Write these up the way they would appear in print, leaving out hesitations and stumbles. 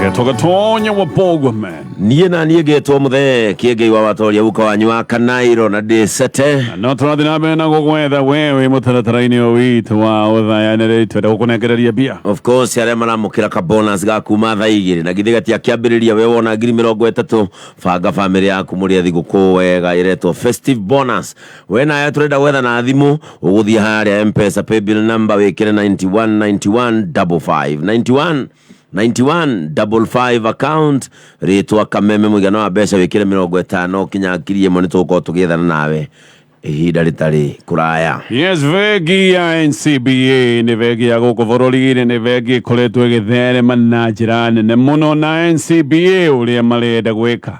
Getwo Gatonya wa Bogman. Niĩ na niĩ ngetwo Mũthee Kĩengei wa Watoria guka wanyu wa Kanairo na ndĩ cete. Na no tũrathiĩ na mbere na gũgwetha we wĩ mũtaratara-inĩ ũyũ witũ wa ũthayanĩrĩri, twenda gũkũnengereria mbia. Of course arĩa maramũkĩra ka bonus ga kuma thaa 2 na githĩ gatiakĩambĩrĩria we wona 30,000, banga bamĩrĩ yaku mũrĩe thigũkũ wega, ĩretwo festive bonus. We nawe tũrenda gwetha na thimũ, ũgũthiĩ harĩa Mpesa paybill number wĩkĩre 91 91 55 91 91 55 account rĩtwa Kameme, mũigana wa mbeca wĩkĩre 50 kinya 1000, nĩ tũgũkorwo tũgĩethana nawe ihinda rĩtarĩ kũraya. Yes, bengi ya NCBA nĩ bengi ya gũkũ bũrũri-inĩ, nĩ bengi ĩkoretwo ĩgĩtherema na njĩra nene mũno, na NCBA ũrĩa marenda gwĩka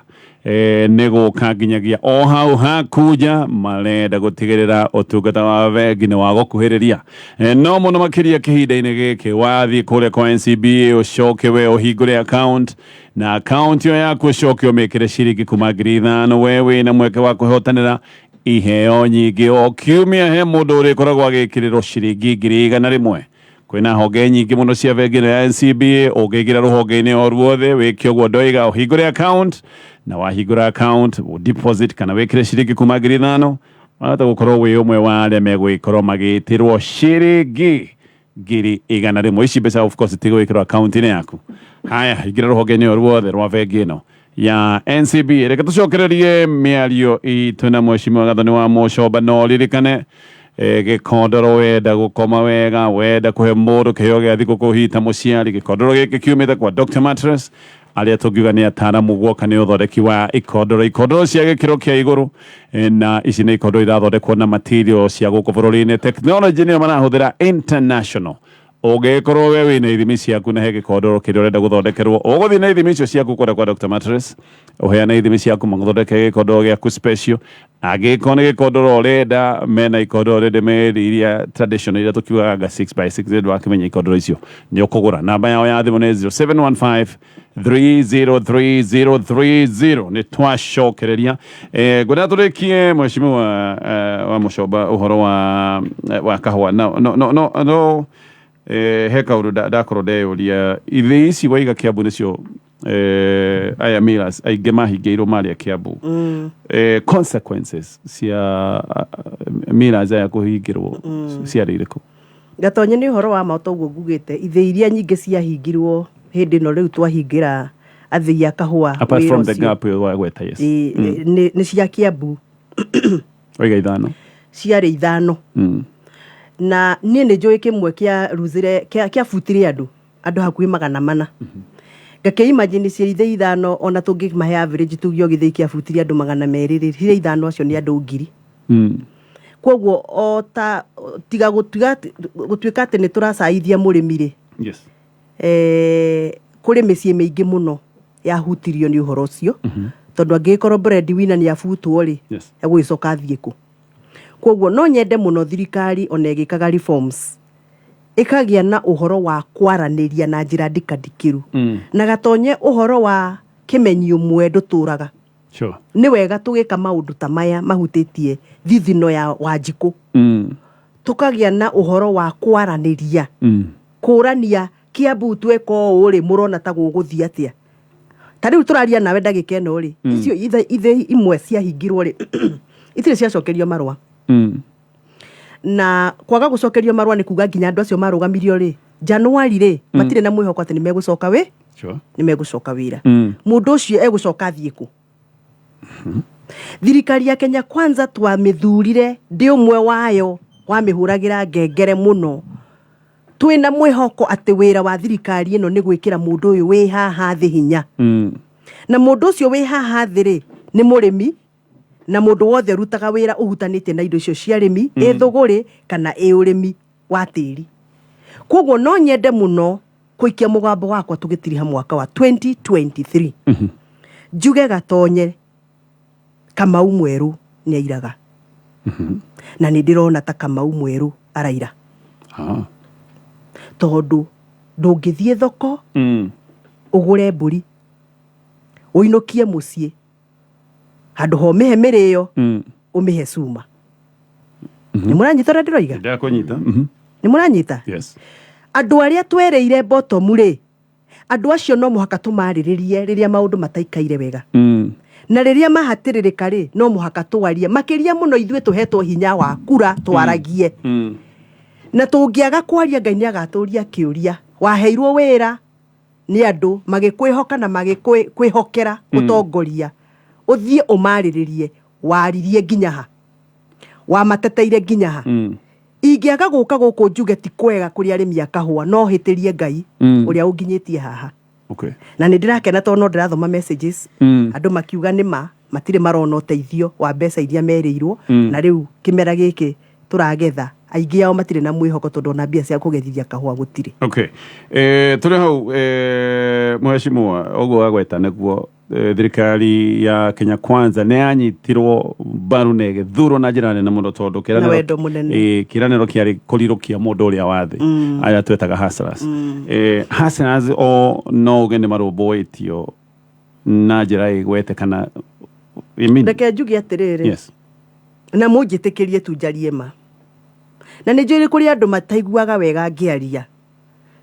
nĩ gũka nginyagia o hau hakuja, marenda gũtigĩrĩra ũtungata wa bengi nĩ wa gũkuhĩrĩria. No mũno makĩria kĩhinda-inĩ gĩkĩ, wathiĩ kũrĩa kwa NCBA ũcoke we ũhingũre account, na account ĩyo yaku ũcoke ũmĩkĩre ciringi kuma 5,000, we wĩna mweke wa kwĩhotanĩra iheo nyingĩ. O kiumia he mũndũ ũrĩkoragwo agĩkĩrĩrwo ciringi 100,000. Kwĩna honge nyingĩ mũno cia bengi ĩno ya NCBA, ũngĩingĩra rũhonge-inĩ o ruothe wĩke ũguo ndoiga, ũhingũre account, na wahingũra account deposit kana wĩkĩre ciringi kuma 5,000, wahota gũkorwo wĩ ũmwe wa arĩa megũgĩkorwo magĩtĩrwo ciringi 100,000. Ici mbeca of course itigwĩkĩrwo account-inĩ yaku. Haya, ingĩra rũhonge-inĩ o ruothe rwa bengi ĩno ya NCBA. Reke tũcokererie mĩario itũ na Mheshimiwa Gathoni wa Mũcomba. No ririkane gĩkondoro, wenda gũkoma wega, wenda kũhe mũndũ kĩheo gĩa thigũkũ hita mũciari, gĩkondoro gĩkĩ kiumĩte kwa Dr Mattress, arĩa tũngiuga nĩ ataramu guoka nĩ ũthondeki wa ikondoro, ikondoro cia gĩkĩro kĩa igũrũ. Na ici nĩ ikondoro irathondekwo na material cia gũkũ bũrũri-inĩ, technology nĩyo marahũthĩra international. Ũngĩkorwo we wĩna ithimi ciaku na he gĩkondoro kĩrĩa ũrenda gũthondekerwo, ũgũthiĩ na ithimi icio ciaku kũrĩa kwa Dr Mattress, ũheane ithimi ciaku, magũthondeke gĩkondoro gĩaku special. Angĩkorwo nĩ gĩkondoro ũrenda, mena ikondoro ready made iria traditional, iria tũkiugaga nga 6 by 6, nĩ wakĩmenya ikondoro icio nĩ ũkũgũra. Namba yao ya thimũ nĩ 0715 303030. Nĩ twacokereria. Ngwenda tũrĩkie, Mheshimiwa wa Mũcomba, ũhoro wa kahũa. No no no no no he kaũndũ ndakorwo ndeyũria, ithĩ ici waiga Kiambu nĩcio aya millers aingĩ mahingĩirwo marĩa Kiambu. Consequences cia millers aya kũhingĩrwo ciarĩ irĩkũ? Gatonye, nĩ ũhoro wa ma toguo ngugĩte, ithĩ iria nyingĩ ciahingirwo hĩndĩ ĩno rĩu twahingĩra athĩi a kahũa apart wĩra from the ũcio, gap ĩyo wagweta, yes. Nĩ cia Kiambu. Waiga ithano. Ciarĩ ithano. Na niĩ nĩ njũĩ kĩmwe kĩa ruzire kĩabutire andũ hakuhĩ 400. Ngakĩ imagine cia ithĩ ithano, ona tũngĩmahe average, tuge o gĩthĩi kĩabutirie andũ 200 rĩ, cirĩ ithano, acio nĩ andũ 1,000. Koguo o ta tiga gũtuĩka atĩ nĩ tũracaithia mũrĩmi rĩ, kũrĩ mĩciĩ mĩingĩ mũno yahutirio nĩ ũhoro ũcio, tondũ angĩgĩkorwo breadwinner nĩ abutwo rĩ, egũgĩcoka athiĩ kũ? Koguo no nyende mũno thirikari ona ĩgĩkaga reforms ĩkagĩa na ũhoro wa kwaranĩria na njĩra ndikandikĩru. Na Gatonye, ũhoro wa kĩmenyi ũmwe ndũtũraga. Nĩ wega tũgĩka maũndũ ta maya mahutĩtie thithino ya Wanjikũ, tũkagĩa na ũhoro wa kwaranĩria, kũrania Kiambu tweka ũũ rĩ, mũrona ta gũgũthiĩ atĩa? Ta rĩu tũraria nawe ndagĩka ĩno rĩ, icio ithĩ imwe ciahingirwo rĩ, itirĩ ciacokerio marũa. Na kwaga gũcokerio marũa nĩ kuga nginya andũ acio marũgamirio rĩ, Januari rĩ, matirĩ na mwĩhoko atĩ nĩ megũcoka wĩ nĩ megũcoka wĩra. Mũndũ ũcio egũcoka athiĩ kũ? Thirikari ya Kenya Kwanza twamĩthurire, ndĩ ũmwe wayo wamĩhũragĩra ngengere mũno, twĩna mwĩhoko atĩ wĩra wa thirikari ĩno nĩ gwĩkĩra mũndũ ũyũ wĩ haha thĩ hinya. Na mũndũ ũcio wĩ haha thĩ rĩ, nĩ mũrĩmi na mũndũ wothe ũrutaga wĩra ũhutanĩtie na indo icio cia rĩmi, ĩ thũgũrĩ kana ĩ ũrĩmi wa tĩri. Koguo no nyende mũno kũikia mũgambo wakwa tũgĩtiriha mwaka wa 2023, njuge Gatonye, Kamau Mwerũ nĩ airaga, na nĩ ndĩrona ta Kamau Mwerũ araira, tondũ ndũngĩthiĩ thoko ũgũre mbũri ũinũkie mũciĩ, handũ ha ũmĩhe mĩrĩo, ũmĩhe cuma. Nĩ mũranyita ũrĩa ndĩroiga? Ndakũnyita. Nĩ mũranyita? Yes. Andũ arĩa twerĩire bottom rĩ, Andũ acio no mũhaka tũmarĩrĩrie rĩrĩa maũndũ mataikaire wega. Na rĩrĩa mahatĩrĩrĩka rĩ, no mũhaka twarie. Makĩria mũno ithuĩ tũhetwo hinya wa kura twaragie. Na tũngĩaga kwaria Ngai nĩ agatũria kĩũria. Waheirwo wĩra nĩ andũ magĩkwĩhoka na magĩkwĩhokera ũtongoria. Ũthiĩ ũmarĩrĩrie waririe nginya ha. Wamateteire nginya ha. Ingĩaga gũka gũkũ njuge ti kwega kũrĩ arĩmi a kahũa no hĩtĩrie Ngai ũrĩa ũnginyĩtie haha. Na nĩ ndĩrakena tondũ no ndĩrathoma messages andũ makiuga nĩ ma matirĩ marona ũteithio wa mbeca iria merĩirwo. Na rĩu kĩmera gĩkĩ tũragetha aingĩ ao matirĩ na mwĩhoko tondũ ona mbia cia kũgethithia kahũa gũtirĩ. Okay. Tũrĩ hau, mheshimiwa, ũguo wagweta nĩguo thirikari ya Kenya Kwanza nĩ yanyitirwo mbaru na ĩgĩthurwo na njĩra nene mũno tondũ Na wendo mũnene. Kĩranĩro kĩarĩ kũrirũkia mũndũ ũrĩa wa thĩ, aya twetaga hustlers. Hustlers o no uge nĩ marũmbũĩtio na njĩra ĩgwete kana, I mean, Reke njuge atĩrĩrĩ, na mũnjĩtĩkĩrie tu njarie ma, na nĩ njũĩ kũrĩ andũ mataiguaga wega ngĩaria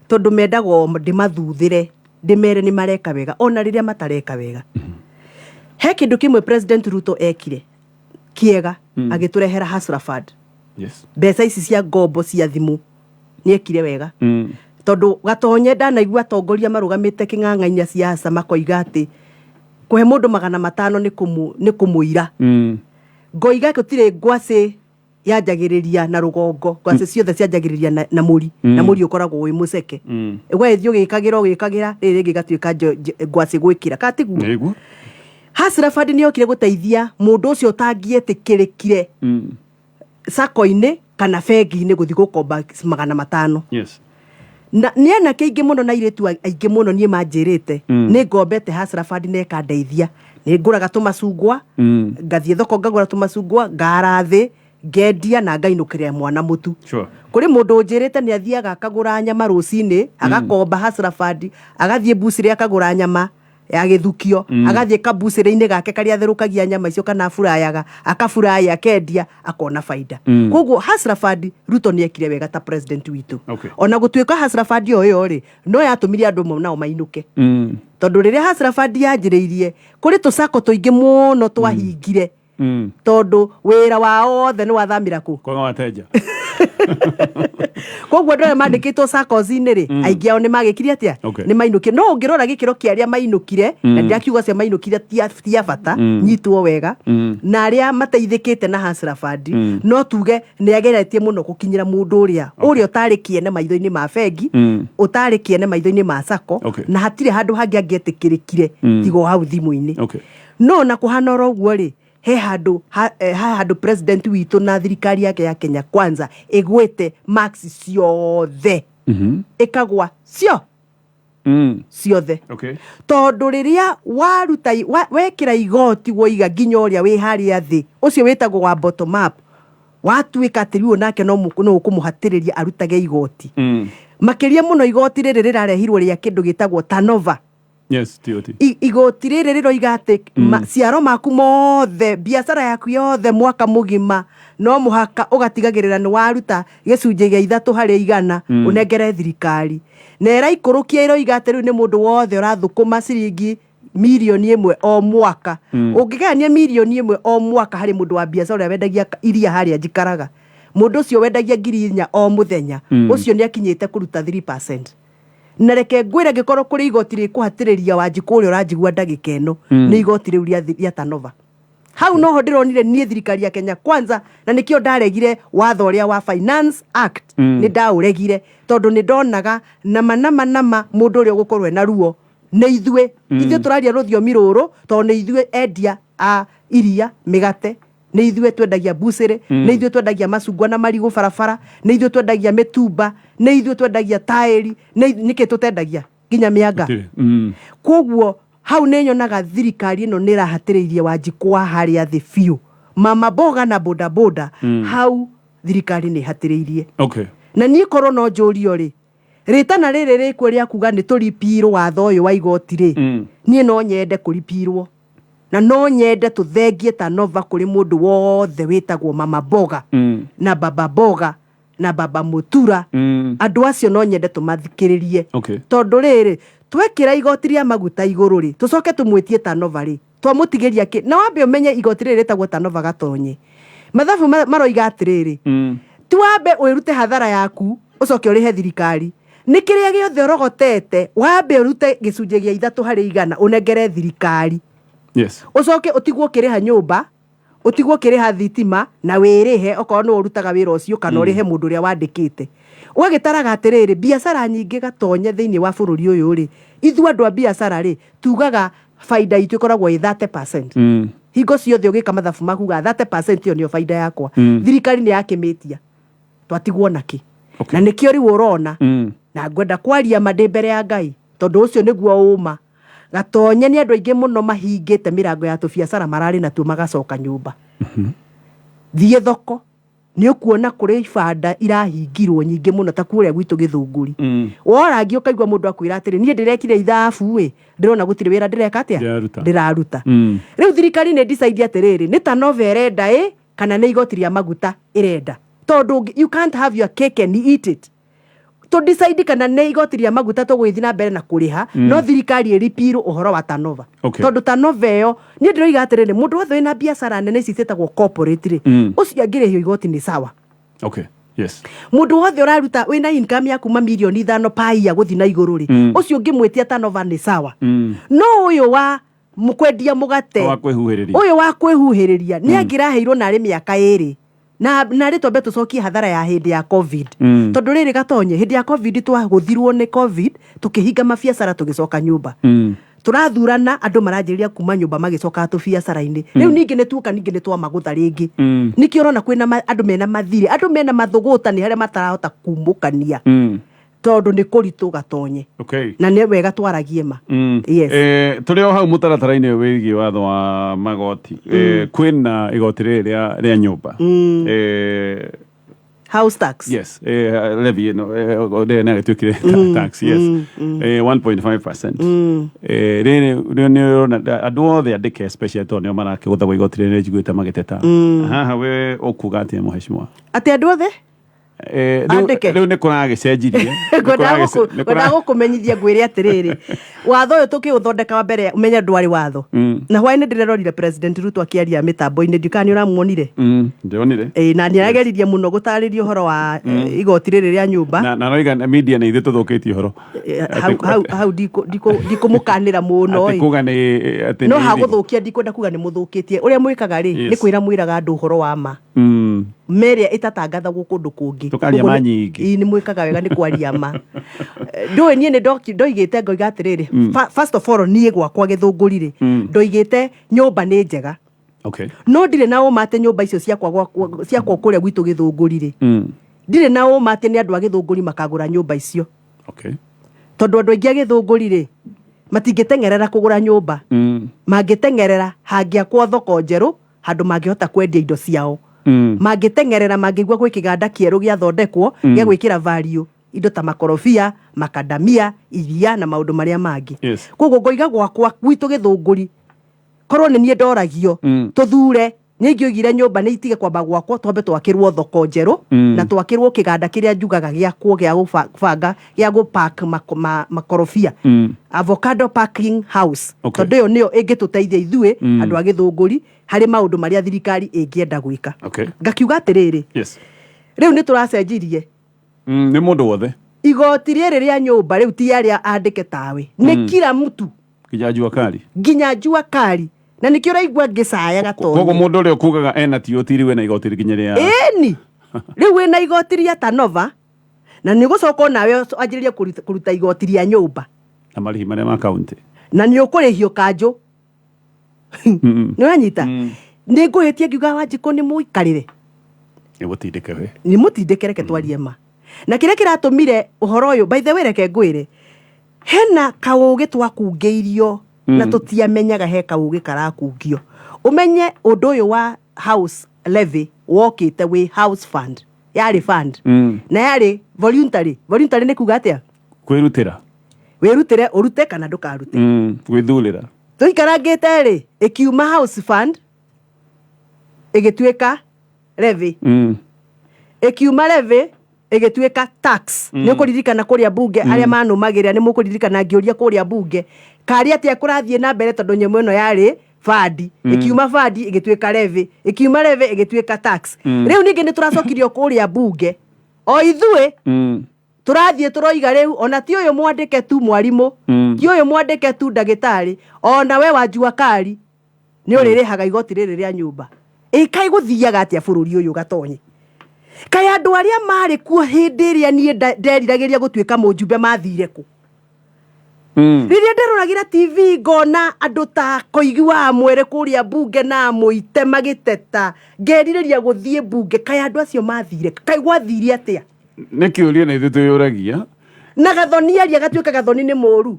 tondũ mendaga o ndĩmathuthĩre ndĩmere nĩ mareka wega ona rĩrĩa matareka wega. He kĩndũ kĩmwe President Ruto ekire kĩega, agĩtũrehera Hustler Fund. Mbeca ici cia ngombo cia thimũ nĩ ekire wega tondũ gatonye ndanaigua atongoria marũgamĩte kĩng'ang'a-inĩ siasa makoiga atĩ kũhe mũndũ 500 nĩ kũmũira. Ngoiga gũtirĩ ngwacĩ yanjagĩrĩria na rũgongo, ngwacĩ ciothe cianjagĩrĩria na mũri, na mũri ũkoragwo wĩ mũceke. Ũgagĩthiĩ ũgĩkagĩra ũgĩkagĩra, rĩrĩ rĩngĩ ĩgatuĩka ngwacĩ gwĩkĩra kana tiguo? Nĩguo. Hustler Fund nĩ yokire gũteithia mũndũ ũcio ũtangĩetĩkĩrĩkire sacco-inĩ kana bengi-inĩ gũthiĩ gũkomba 500. Na nĩ anake aingĩ mũno na airĩtu aingĩ mũno niĩ manjĩrĩte nĩ ngombete Hustler Fund na ĩkandeithia. Nĩ ngũraga tũmacungwa, ngathiĩ thoko ngagũra tũmacungwa, ngara thĩ, ngendia na ngainũkĩria mwana mũtu. Kũrĩ mũndũ ũnjĩrĩte nĩ athiaga akagũra nyama rũcinĩ, agakomba Hustler Fund, agathiĩ mbucĩrĩ akagũra nyama ya gĩthukio, agathiĩ kambucĩrĩ-inĩ gake karĩa atherũkagia nyama icio kana aburayaga, akaburaya akendia akona baida. Koguo Hustler Fund Ruto nĩ ekire wega ta president witũ. Ona gũtuĩka Hustler Fund o ĩyo rĩ, no yatũmire andũ amwe nao mainũke. Tondũ rĩrĩa Hustler Fund yanjĩrĩirie, kũrĩ tũcako tũingĩ mũno twahingire. Tondũ wĩra wao wothe nĩ wathamĩra kũ? Kwaga wateja. Koguo andũ arĩa mandĩkĩtwo SACCOs-inĩ rĩ, aingĩ ao nĩ magĩkire atĩa? Nĩ mainũkire. No ũngĩrora gĩkĩro kĩa arĩa mainũkire, na ndirakiuga acio mainũkire ti a bata, nyitwo wega, na arĩa mateithĩkĩte na Hustler Fund, no tuge nĩ ageretie mũno gũkinyĩra mũndũ ũrĩa ũrĩa ũtarĩ kĩene maitho-inĩ ma bengi, ũtarĩ kĩene maitho-inĩ ma SACCO, na hatirĩ handũ hangĩ angĩetĩkĩrĩkire tiga o hau thimũ-inĩ. No na kũhana oro ũguo rĩ, he handũ ha, he handũ president witũ na thirikari yake ya Kenya Kwanza ĩgwĩte marks ciothe. Ĩkagwa cio ciothe. Tondũ rĩrĩa waruta wekĩra igoti woiga nginya ũrĩa wĩ harĩa thĩ, ũcio wĩtagwo wa bottom up, watuĩka atĩ rĩu nake no ũkũmũhatĩrĩria arutage igoti. Makĩria mũno igoti rĩrĩ rĩrarehirwo rĩa kĩndũ gĩtagwo turnover. Yes, TOT. Igoti rĩrĩ rĩroiga atĩ maciaro maku mothe, biacara yaku yothe mwaka mũgima, no mũhaka ũgatigagĩrĩra nĩ waruta gĩcunjĩ gĩa 3% ũnengere thirikari. Na ĩraikũrũkia ĩroiga atĩ rĩu nĩ mũndũ wothe ũrathũkũma ciringi 1 mirioni o mwaka. Ũngĩgayania 1 mirioni o mwaka harĩ mũndũ wa biacara ũrĩa wendagia iria harĩa njikaraga, mũndũ ũcio wendagia 4,000 o mũthenya, ũcio nĩ akinyĩte kũruta 3%. Na reke ngwĩre ngĩkorwo kũrĩ igoti rĩkũhatĩrĩria Wanjikũ ũrĩa ũranjigua ndagĩka ĩno, nĩ igoti rĩu rĩa turnover. Hau noho ndĩronire niĩ thirikari ya Kenya Kwanza, na nĩkĩo ndaregire watho ũrĩa wa Finance Act. Nĩ ndaũregire tondũ nĩ ndonaga nama nama nama mũndũ ũrĩa ũgũkorwo ena ruo nĩ ithuĩ. Ithuĩ tũraria rũthiomi rũrũ tondũ nĩ ithuĩ endia a iria, mĩgate, nĩ ithuĩ twendagia mbucĩrĩ, nĩ ithuĩ twendagia macungwa na marigũ barabara, nĩ ithuĩ twendagia mĩtumba, nĩ ithuĩ twendagia taĩri, nĩkĩ tũtendagia nginya mĩanga. Koguo hau nĩ nyonaga thirikari ĩno nĩ ĩrahatĩrĩirie Wanjikũ wa harĩa thĩ biũ, mama mboga na bodaboda. Hau thirikari nĩ ĩhatĩrĩirie. Na niĩ korwo no njũrio rĩ, rĩtana rĩrĩ rĩkuo rĩa kuga nĩ tũripirwo watho ũyũ wa igoti rĩ, niĩ no nyende kũripirwo na no nyende tũthengie turnover kũrĩ mũndũ wothe wĩtagwo mama mboga na baba mboga na baba mũtura. Andũ acio no nyende tũmathikĩrĩrie. Tondũ rĩrĩ Twekĩra igoti rĩa maguta igũrũ rĩ, tũcoke tũmwĩtie turnover rĩ, twamũtigĩria kĩ? Na wambe ũmenye igoti rĩrĩ rĩtagwo turnover, Gatonye, mathabu maroiga atĩrĩrĩ, ti wambe wĩrute hathara yaku ũcoke ũrĩhe thirikari. Nĩ kĩrĩa gĩothe ũrogotete, wambe ũrute 3% ũnengere thirikari, ũcoke ũtigwo ũkĩrĩha nyũmba, ũtigwo ũkĩrĩha thitima, na wĩrĩhe okorwo nĩwe ũrutaga wĩra ũcio, kana ũrĩhe mũndũ ũrĩa wandĩkĩte. Ũgagĩtaraga atĩrĩrĩ, biacara nyingĩ, Gatonye, thĩinĩ wa bũrũri ũyũ rĩ, ithuĩ andũ a biacara rĩ, tugaga baida itũ ĩkoragwo ĩ 30%. Hingo ciothe ũgĩka mathabu maku ugaga 30% ĩyo nĩyo baida yakwa. Thirikari nĩ yakĩmĩtia, twatigwo nakĩ? Na nĩkĩo rĩu ũrona na ngwenda kwaria ma ndĩ mbere ya Ngai, tondũ ũcio nĩguo ũma, Gatonye. Nĩ andũ aingĩ mũno mahingĩte mĩrango ya tũbiacara mararĩ natuo, magacoka nyũmba. Thiĩ thoko, nĩ ũkuona kũrĩ ibanda irahingirwo nyingĩ mũno ta kũrĩa gwitũ Gĩthũngũri. Worangi ũkaigua mũndũ akwĩra atĩrĩ, "Niĩ ndĩrekire ithabu ĩ, ndĩrona gũtirĩ wĩra ndĩreka atĩa." Ndĩraruta. Ndĩraruta. Rĩu thirikari nĩ decide atĩrĩrĩ, nĩ turnover ĩrenda ĩ, kana nĩ igoti rĩa maguta ĩrenda? Tondũ you can't have your cake and eat it. To decide kana nĩ igoti rĩa maguta tũgũgĩthiĩ na mbere na kũrĩha, no thirikari ĩripirwo ũhoro wa turnover. Tondũ turnover ĩyo, niĩ ndĩroiga atĩrĩrĩ, mũndũ wothe wĩna biacara nene ici ciĩtagwo corporate rĩ, ũcio angĩrĩhio igoti nĩ sawa. Mũndũ wothe ũraruta, wĩna income ya kuma mirioni 5 paia gũthiĩ na igũrũ rĩ, ũcio ũngĩmwĩtia turnover nĩ sawa. No ũyũ wa kwendia mũgate, wa kwĩhuhĩrĩria, ũyũ wa kwĩhuhĩrĩria, nĩ angĩraheirwo narĩ mĩaka 2 na narĩ twambe tũcokie hathara ya hĩndĩ ya COVID. Tondũ rĩrĩ, Gatonye, hĩndĩ ya COVID twagũthirwo nĩ COVID, tũkĩhinga mabiacara, tũgĩcoka nyũmba. Tũrathurana, andũ maranjĩrĩria kuma nyũmba magĩcokaga tũbiacara-inĩ. Rĩu ningĩ nĩ tuoka, ningĩ nĩ twamagũtha rĩngĩ. Nĩkĩo ũrona kwĩna andũ mena mathirĩ, andũ mena mathũgũta, nĩ harĩa matarahota kumũkania, tondũ nĩ kũritũ, Gatonye. Na nĩ wega twaragie ma. Yes. Tũrĩ o hau mũtaratara-inĩ wĩgiĩ watho wa magoti, kwĩna igoti rĩrĩ rĩa nyũmba, House tax. Yes, levy ĩno, rĩrĩa nĩ agĩtuĩkire tax, yes, 1.5%. Rĩrĩ rĩo nĩ ũrona andũ othe andĩke, especially tondũ nĩo marakĩgũthagwo igoti rĩrĩ, njiguĩte magĩteta haha. We ũkuga atĩa, mũhecimwa? Atĩ andũ othe andĩke? Rĩu nĩ kũragĩcenjirie. Ngwendaga gũkũmenyithia, ngwĩre atĩrĩrĩ, watho ũyũ tũkĩũthondeka wa mbere, ũmenye ndwarĩ watho. Na hwaĩ nĩ ndĩrerorire President Ruto akĩaria mĩtambo-inĩ, ndiũ kana nĩ ũramuonire. Ndĩronire. Ĩĩ, na nĩ arageririe mũno gũtarĩria ũhoro wa igoti rĩrĩ rĩa nyũmba. Na noiga media nĩ ithuĩ tũthũkĩtie ũhoro. Hau ndikũmũkanĩra mũno atĩ ĩ. Kuga nĩ atĩ No nĩ illegal. hagũthũkia, ndikwenda kuga nĩ mũthũkĩtie. Ũrĩa mwĩkaga rĩ, nĩ kwĩra mwĩraga andũ ũhoro wa ma merĩa ĩtatangathagwo kũndũ kũngĩ. Tũkaria Ũguo ma nyingĩ. Ĩĩ, nĩ mwĩkaga wega nĩ kwaria ma. Ndũĩ niĩ nĩ ndoigĩte ngoiga atĩrĩrĩ, first of all, niĩ gwakwa Gĩthũngũri rĩ, ndoigĩte nyũmba nĩ njega, no ndirĩ na ũma atĩ nyũmba icio ciakwa ciakwa kũrĩa gwitũ Gĩthũngũri rĩ, ndirĩ na ũma atĩ nĩ andũ a Gĩthũngũri makagũra nyũmba icio, tondũ andũ aingĩ a Gĩthũngũri rĩ, matingĩteng'erera kũgũra nyũmba. Mangĩteng'erera hangĩakwo thoko njerũ, handũ mangĩhota kwendia indo ciao. Mangĩteng'erera mangĩigua gwĩ kĩganda kĩerũ gĩathondekwo gĩa gwĩkĩra value indo ta makorobia, makandamia, iria na maũndũ marĩa mangĩ. Koguo ngoiga gwakwa gwitũ Gĩthũngũri, korwo nĩ niĩ ndoragio tũthure, nĩ ingĩoigire nyũmba nĩ itige kwamba gwakwo, twambe twakĩrwo thoko njerũ na twakĩrwo kĩganda kĩrĩa njugaga gĩakwo gĩa gũbanga, gĩa gũpack makorobia, avocado packing house, tondũ ĩyo nĩyo ĩngĩtũteithia ithuĩ andũ a Gĩthũngũri harĩ maũndũ marĩa thirikari ĩngĩenda gwĩka. Ngakiuga atĩrĩrĩ, rĩu nĩ tũracenjirie. Nĩ mũndũ wothe. Igoti rĩrĩ rĩa nyũmba rĩu ti arĩa andĩke tawe, nĩ kila mtu. Nginya jua kali. Nginya jua kali, na nĩkĩo ũraigua ngĩcaya, koguo Gatonye. Mũndũ ũrĩa ũkugaga ena TOT rĩu ena igoti nginya rĩa Ĩni, rĩu wĩna igoti rĩa turnover, na nĩ ũgũcoka onawe wanjĩrĩrie kũruta igoti rĩa nyũmba. Na marĩhi marĩa ma kaunti. Na nĩ ũkũrĩhio kanjũ. Nĩ ũranyita? Nĩ ngũhĩtie ngiuga Wanjikũ nĩ mũikarĩre? Nĩ gũtindĩke we. Nĩ mũtindĩke, reke twarie ma. Na kĩrĩa kĩratũmire ũhoro ũyũ, by the way, reke ngwĩre, hena kaũgĩ twakungĩirio na tũtiamenyaga he kaũgĩ karakungio. Ũmenye ũndũ ũyũ wa house levy wokĩte wĩ house fund, yarĩ fund na yarĩ voluntary. Voluntary nĩ kuga atĩa? Kwĩrutĩra. Wĩrutĩre, ũrute kana ndũkarute. Gwĩthurĩra. Tũikarangĩte rĩ, ĩkiuma house fund ĩgĩtuĩka levy. Ĩkiuma levy. Ĩgĩtuĩka tax. Nĩ ũkũririkana kũrĩa bunge arĩa manũmagĩrĩra, nĩ mũkũririkana ngĩũria kũrĩa bunge karĩ atĩa kũrathiĩ na mbere, tondũ nyamũ ĩno yarĩ fund, ĩkiuma fund ĩgĩtuĩka levy, ĩkiuma levy ĩgĩtuĩka tax. Rĩu ningĩ nĩ tũracokirio kũrĩa bunge o ithuĩ tũrathiĩ tũroiga rĩu ona ti ũyũ mwandĩke tu mwarimũ, ti ũyũ mwandĩke tu ndagĩtarĩ, ona we wa jua kali nĩ ũrĩrĩhaga igoti rĩrĩ rĩa nyũmba. Ĩ kaĩ gũthiaga atĩa bũrũri ũyũ, Gatonye? Kaĩ andũ arĩa marĩ kuo hĩndĩ ĩrĩa niĩ nderiragĩria gũtuĩka mũjumbe mathire kũ? Rĩrĩa nderoragĩra TV ngona andũ ta Koigi wa Mwere kũrĩa mbunge na Mũite magĩteta, ngerirĩria gũthiĩ mbunge. Kaĩ andũ acio mathire? Kaĩ gwathire atĩa? Nĩ kĩũria na ithuĩ twĩyũragia. Na Gathoni aria gatuĩka Gathoni nĩ mũru.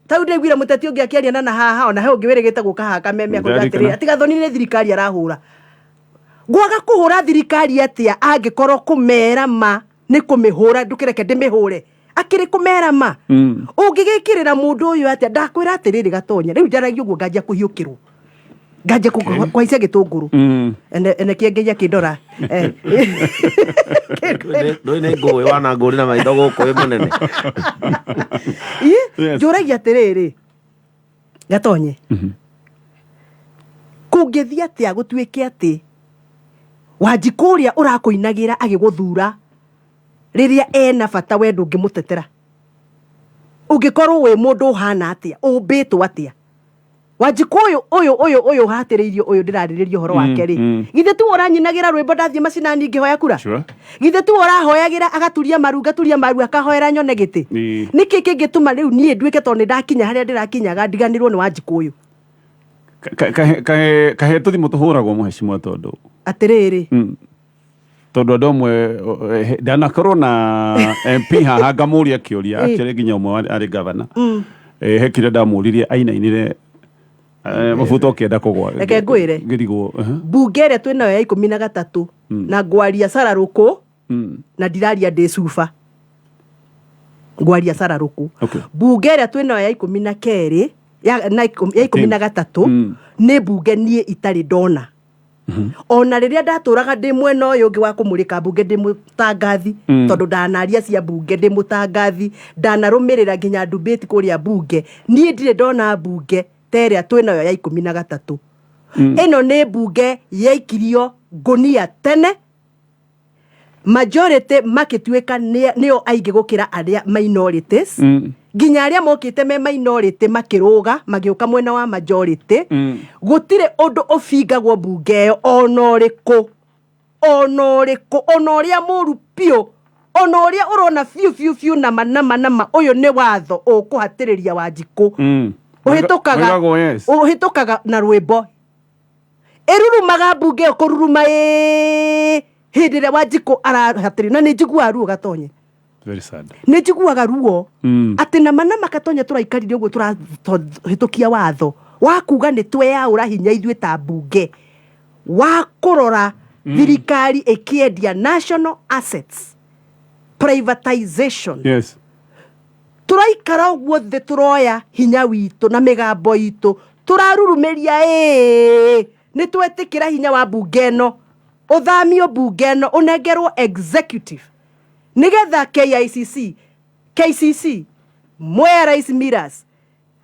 Ta rĩu ndaiguire mũteti ũngĩ akĩaria na haha ona he ũngĩ wĩrĩgĩte gũka haha kameme akoiga Ndarikana. atĩrĩrĩ, atĩ Gathoni nĩ thirikari arahũra. Ngwaga kũhũra thirikari atĩa angĩkorwo kũmera ma nĩ kũmĩhũra? Ndũkĩreke ndĩmĩhũre, akĩrĩ kũmera ma. Ũngĩgĩkĩrĩra mũndũ ũyũ atĩa? Ndakwĩra atĩrĩrĩ, Gatonya, rĩu njaragia ũguo nganjia kũhiũkĩrwo, nganjia kũhaicia gĩtũngũrũ. Ene kĩengei akĩndora. Ndũĩ nĩ ngũĩ wana ngũrĩ na maitho gũkũ wĩ mũnene. Ĩ, njũragia atĩrĩrĩ, Gatonye, kũngĩthiĩ atĩa gũtuĩke atĩ Wanjikũ ũrĩa ũrakũinagĩra agĩgũthura rĩrĩa ena bata, we ndũngĩmũtetera? Ũngĩkorwo wĩ mũndũ ũhana atĩa, ũmbĩtwo atĩa? Wanjikũ ũyũ ũyũ ũyũ ũyũ ũhatĩrĩirio, ũyũ ndĩrarĩrĩria ũhoro wake rĩ, githĩ tiwe ũranyinagĩra rwĩmbo ndathiĩ macinani ngĩhoya kura? Sure. Githĩ tiwe ũrahoyagĩra agaturia maru, ngaturia maru akahoera nyone gĩtĩ? Nĩkĩ kĩngĩtũma rĩu niĩ nduĩke tondũ nĩ ndakinya harĩa ndĩrakinyaga ndiganĩrwo nĩ Wanjikũ ũyũ? Kahe tũthimũ tũhũragwo, mũhecimwa, tondũ Atĩrĩrĩ, Tondũ andũ amwe ndanakorwo na MP haha ngamũria kĩũria. Actually nginya ũmwe arĩ governor. He kĩrĩa ndamũririe ainainire, mũbuto ũkĩenda kũgwa. Reke ngwĩre. Ngĩrigwo. Mbunge ĩrĩa twĩ nayo ya 13, na ngwaria cararũkũ na ndiraria ndĩ cuba, ngwaria cararũkũ. Mbunge ĩrĩa twĩ nayo ya 12 ya 13 nĩ mbunge niĩ itarĩ ndona ona rĩrĩa ndatũraga ndĩ mwena ũyũ ũngĩ wa kũmũrĩka mbunge ndĩ mũtangathi, tondũ ndanaria cia mbunge ndĩ mũtangathi, ndanarũmĩrĩra nginya ndubĩti kũrĩa mbunge, niĩ ndirĩ ndona mbunge ta ĩrĩa twĩ nayo ya 13. Ĩno nĩ mbunge yaikirio ngũnia tene, majority makĩtuĩka nĩo aingĩ gũkĩra arĩa minorities, nginya arĩa mokĩte me minority makĩrũga magĩũka mwena wa majority. Gũtirĩ ũndũ ũbingagwo mbunge ĩyo ona ũrĩkũ, ona ũrĩkũ, ona ũrĩa mũru biũ, ona ũrĩa ũrona biũ biũ biũ nama nama nama ũyũ nĩ watho ũkũhatĩrĩria Wanjikũ. Ũhĩtũkaga Moigagwo yes. Ũhĩtũkaga na rwĩmbo, ĩrurumaga mbunge ĩyo kũruruma ĩĩ hĩndĩ ĩrĩa Wanjikũ arahatĩrĩria, na nĩ njiguaga ruo, Gatonye. Very sad. Nĩ njiguaga ruo atĩ nama nama, Gatonye, tũraikarire ũguo tũrahĩtũkia watho wa kuga nĩ tweyaũra hinya ithuĩ ta mbunge wa kũrora thirikari ĩkĩendia national assets, privatization. Tũraikara ũguo thĩ, tũroya hinya witũ na mĩgambo itũ, tũrarurumĩria ĩĩ nĩ twetĩkĩra hinya wa mbunge ĩno ũthamio, mbunge ĩno ũnengerwo executive nĩgetha KICC, KCC, Mwea Rice Millers,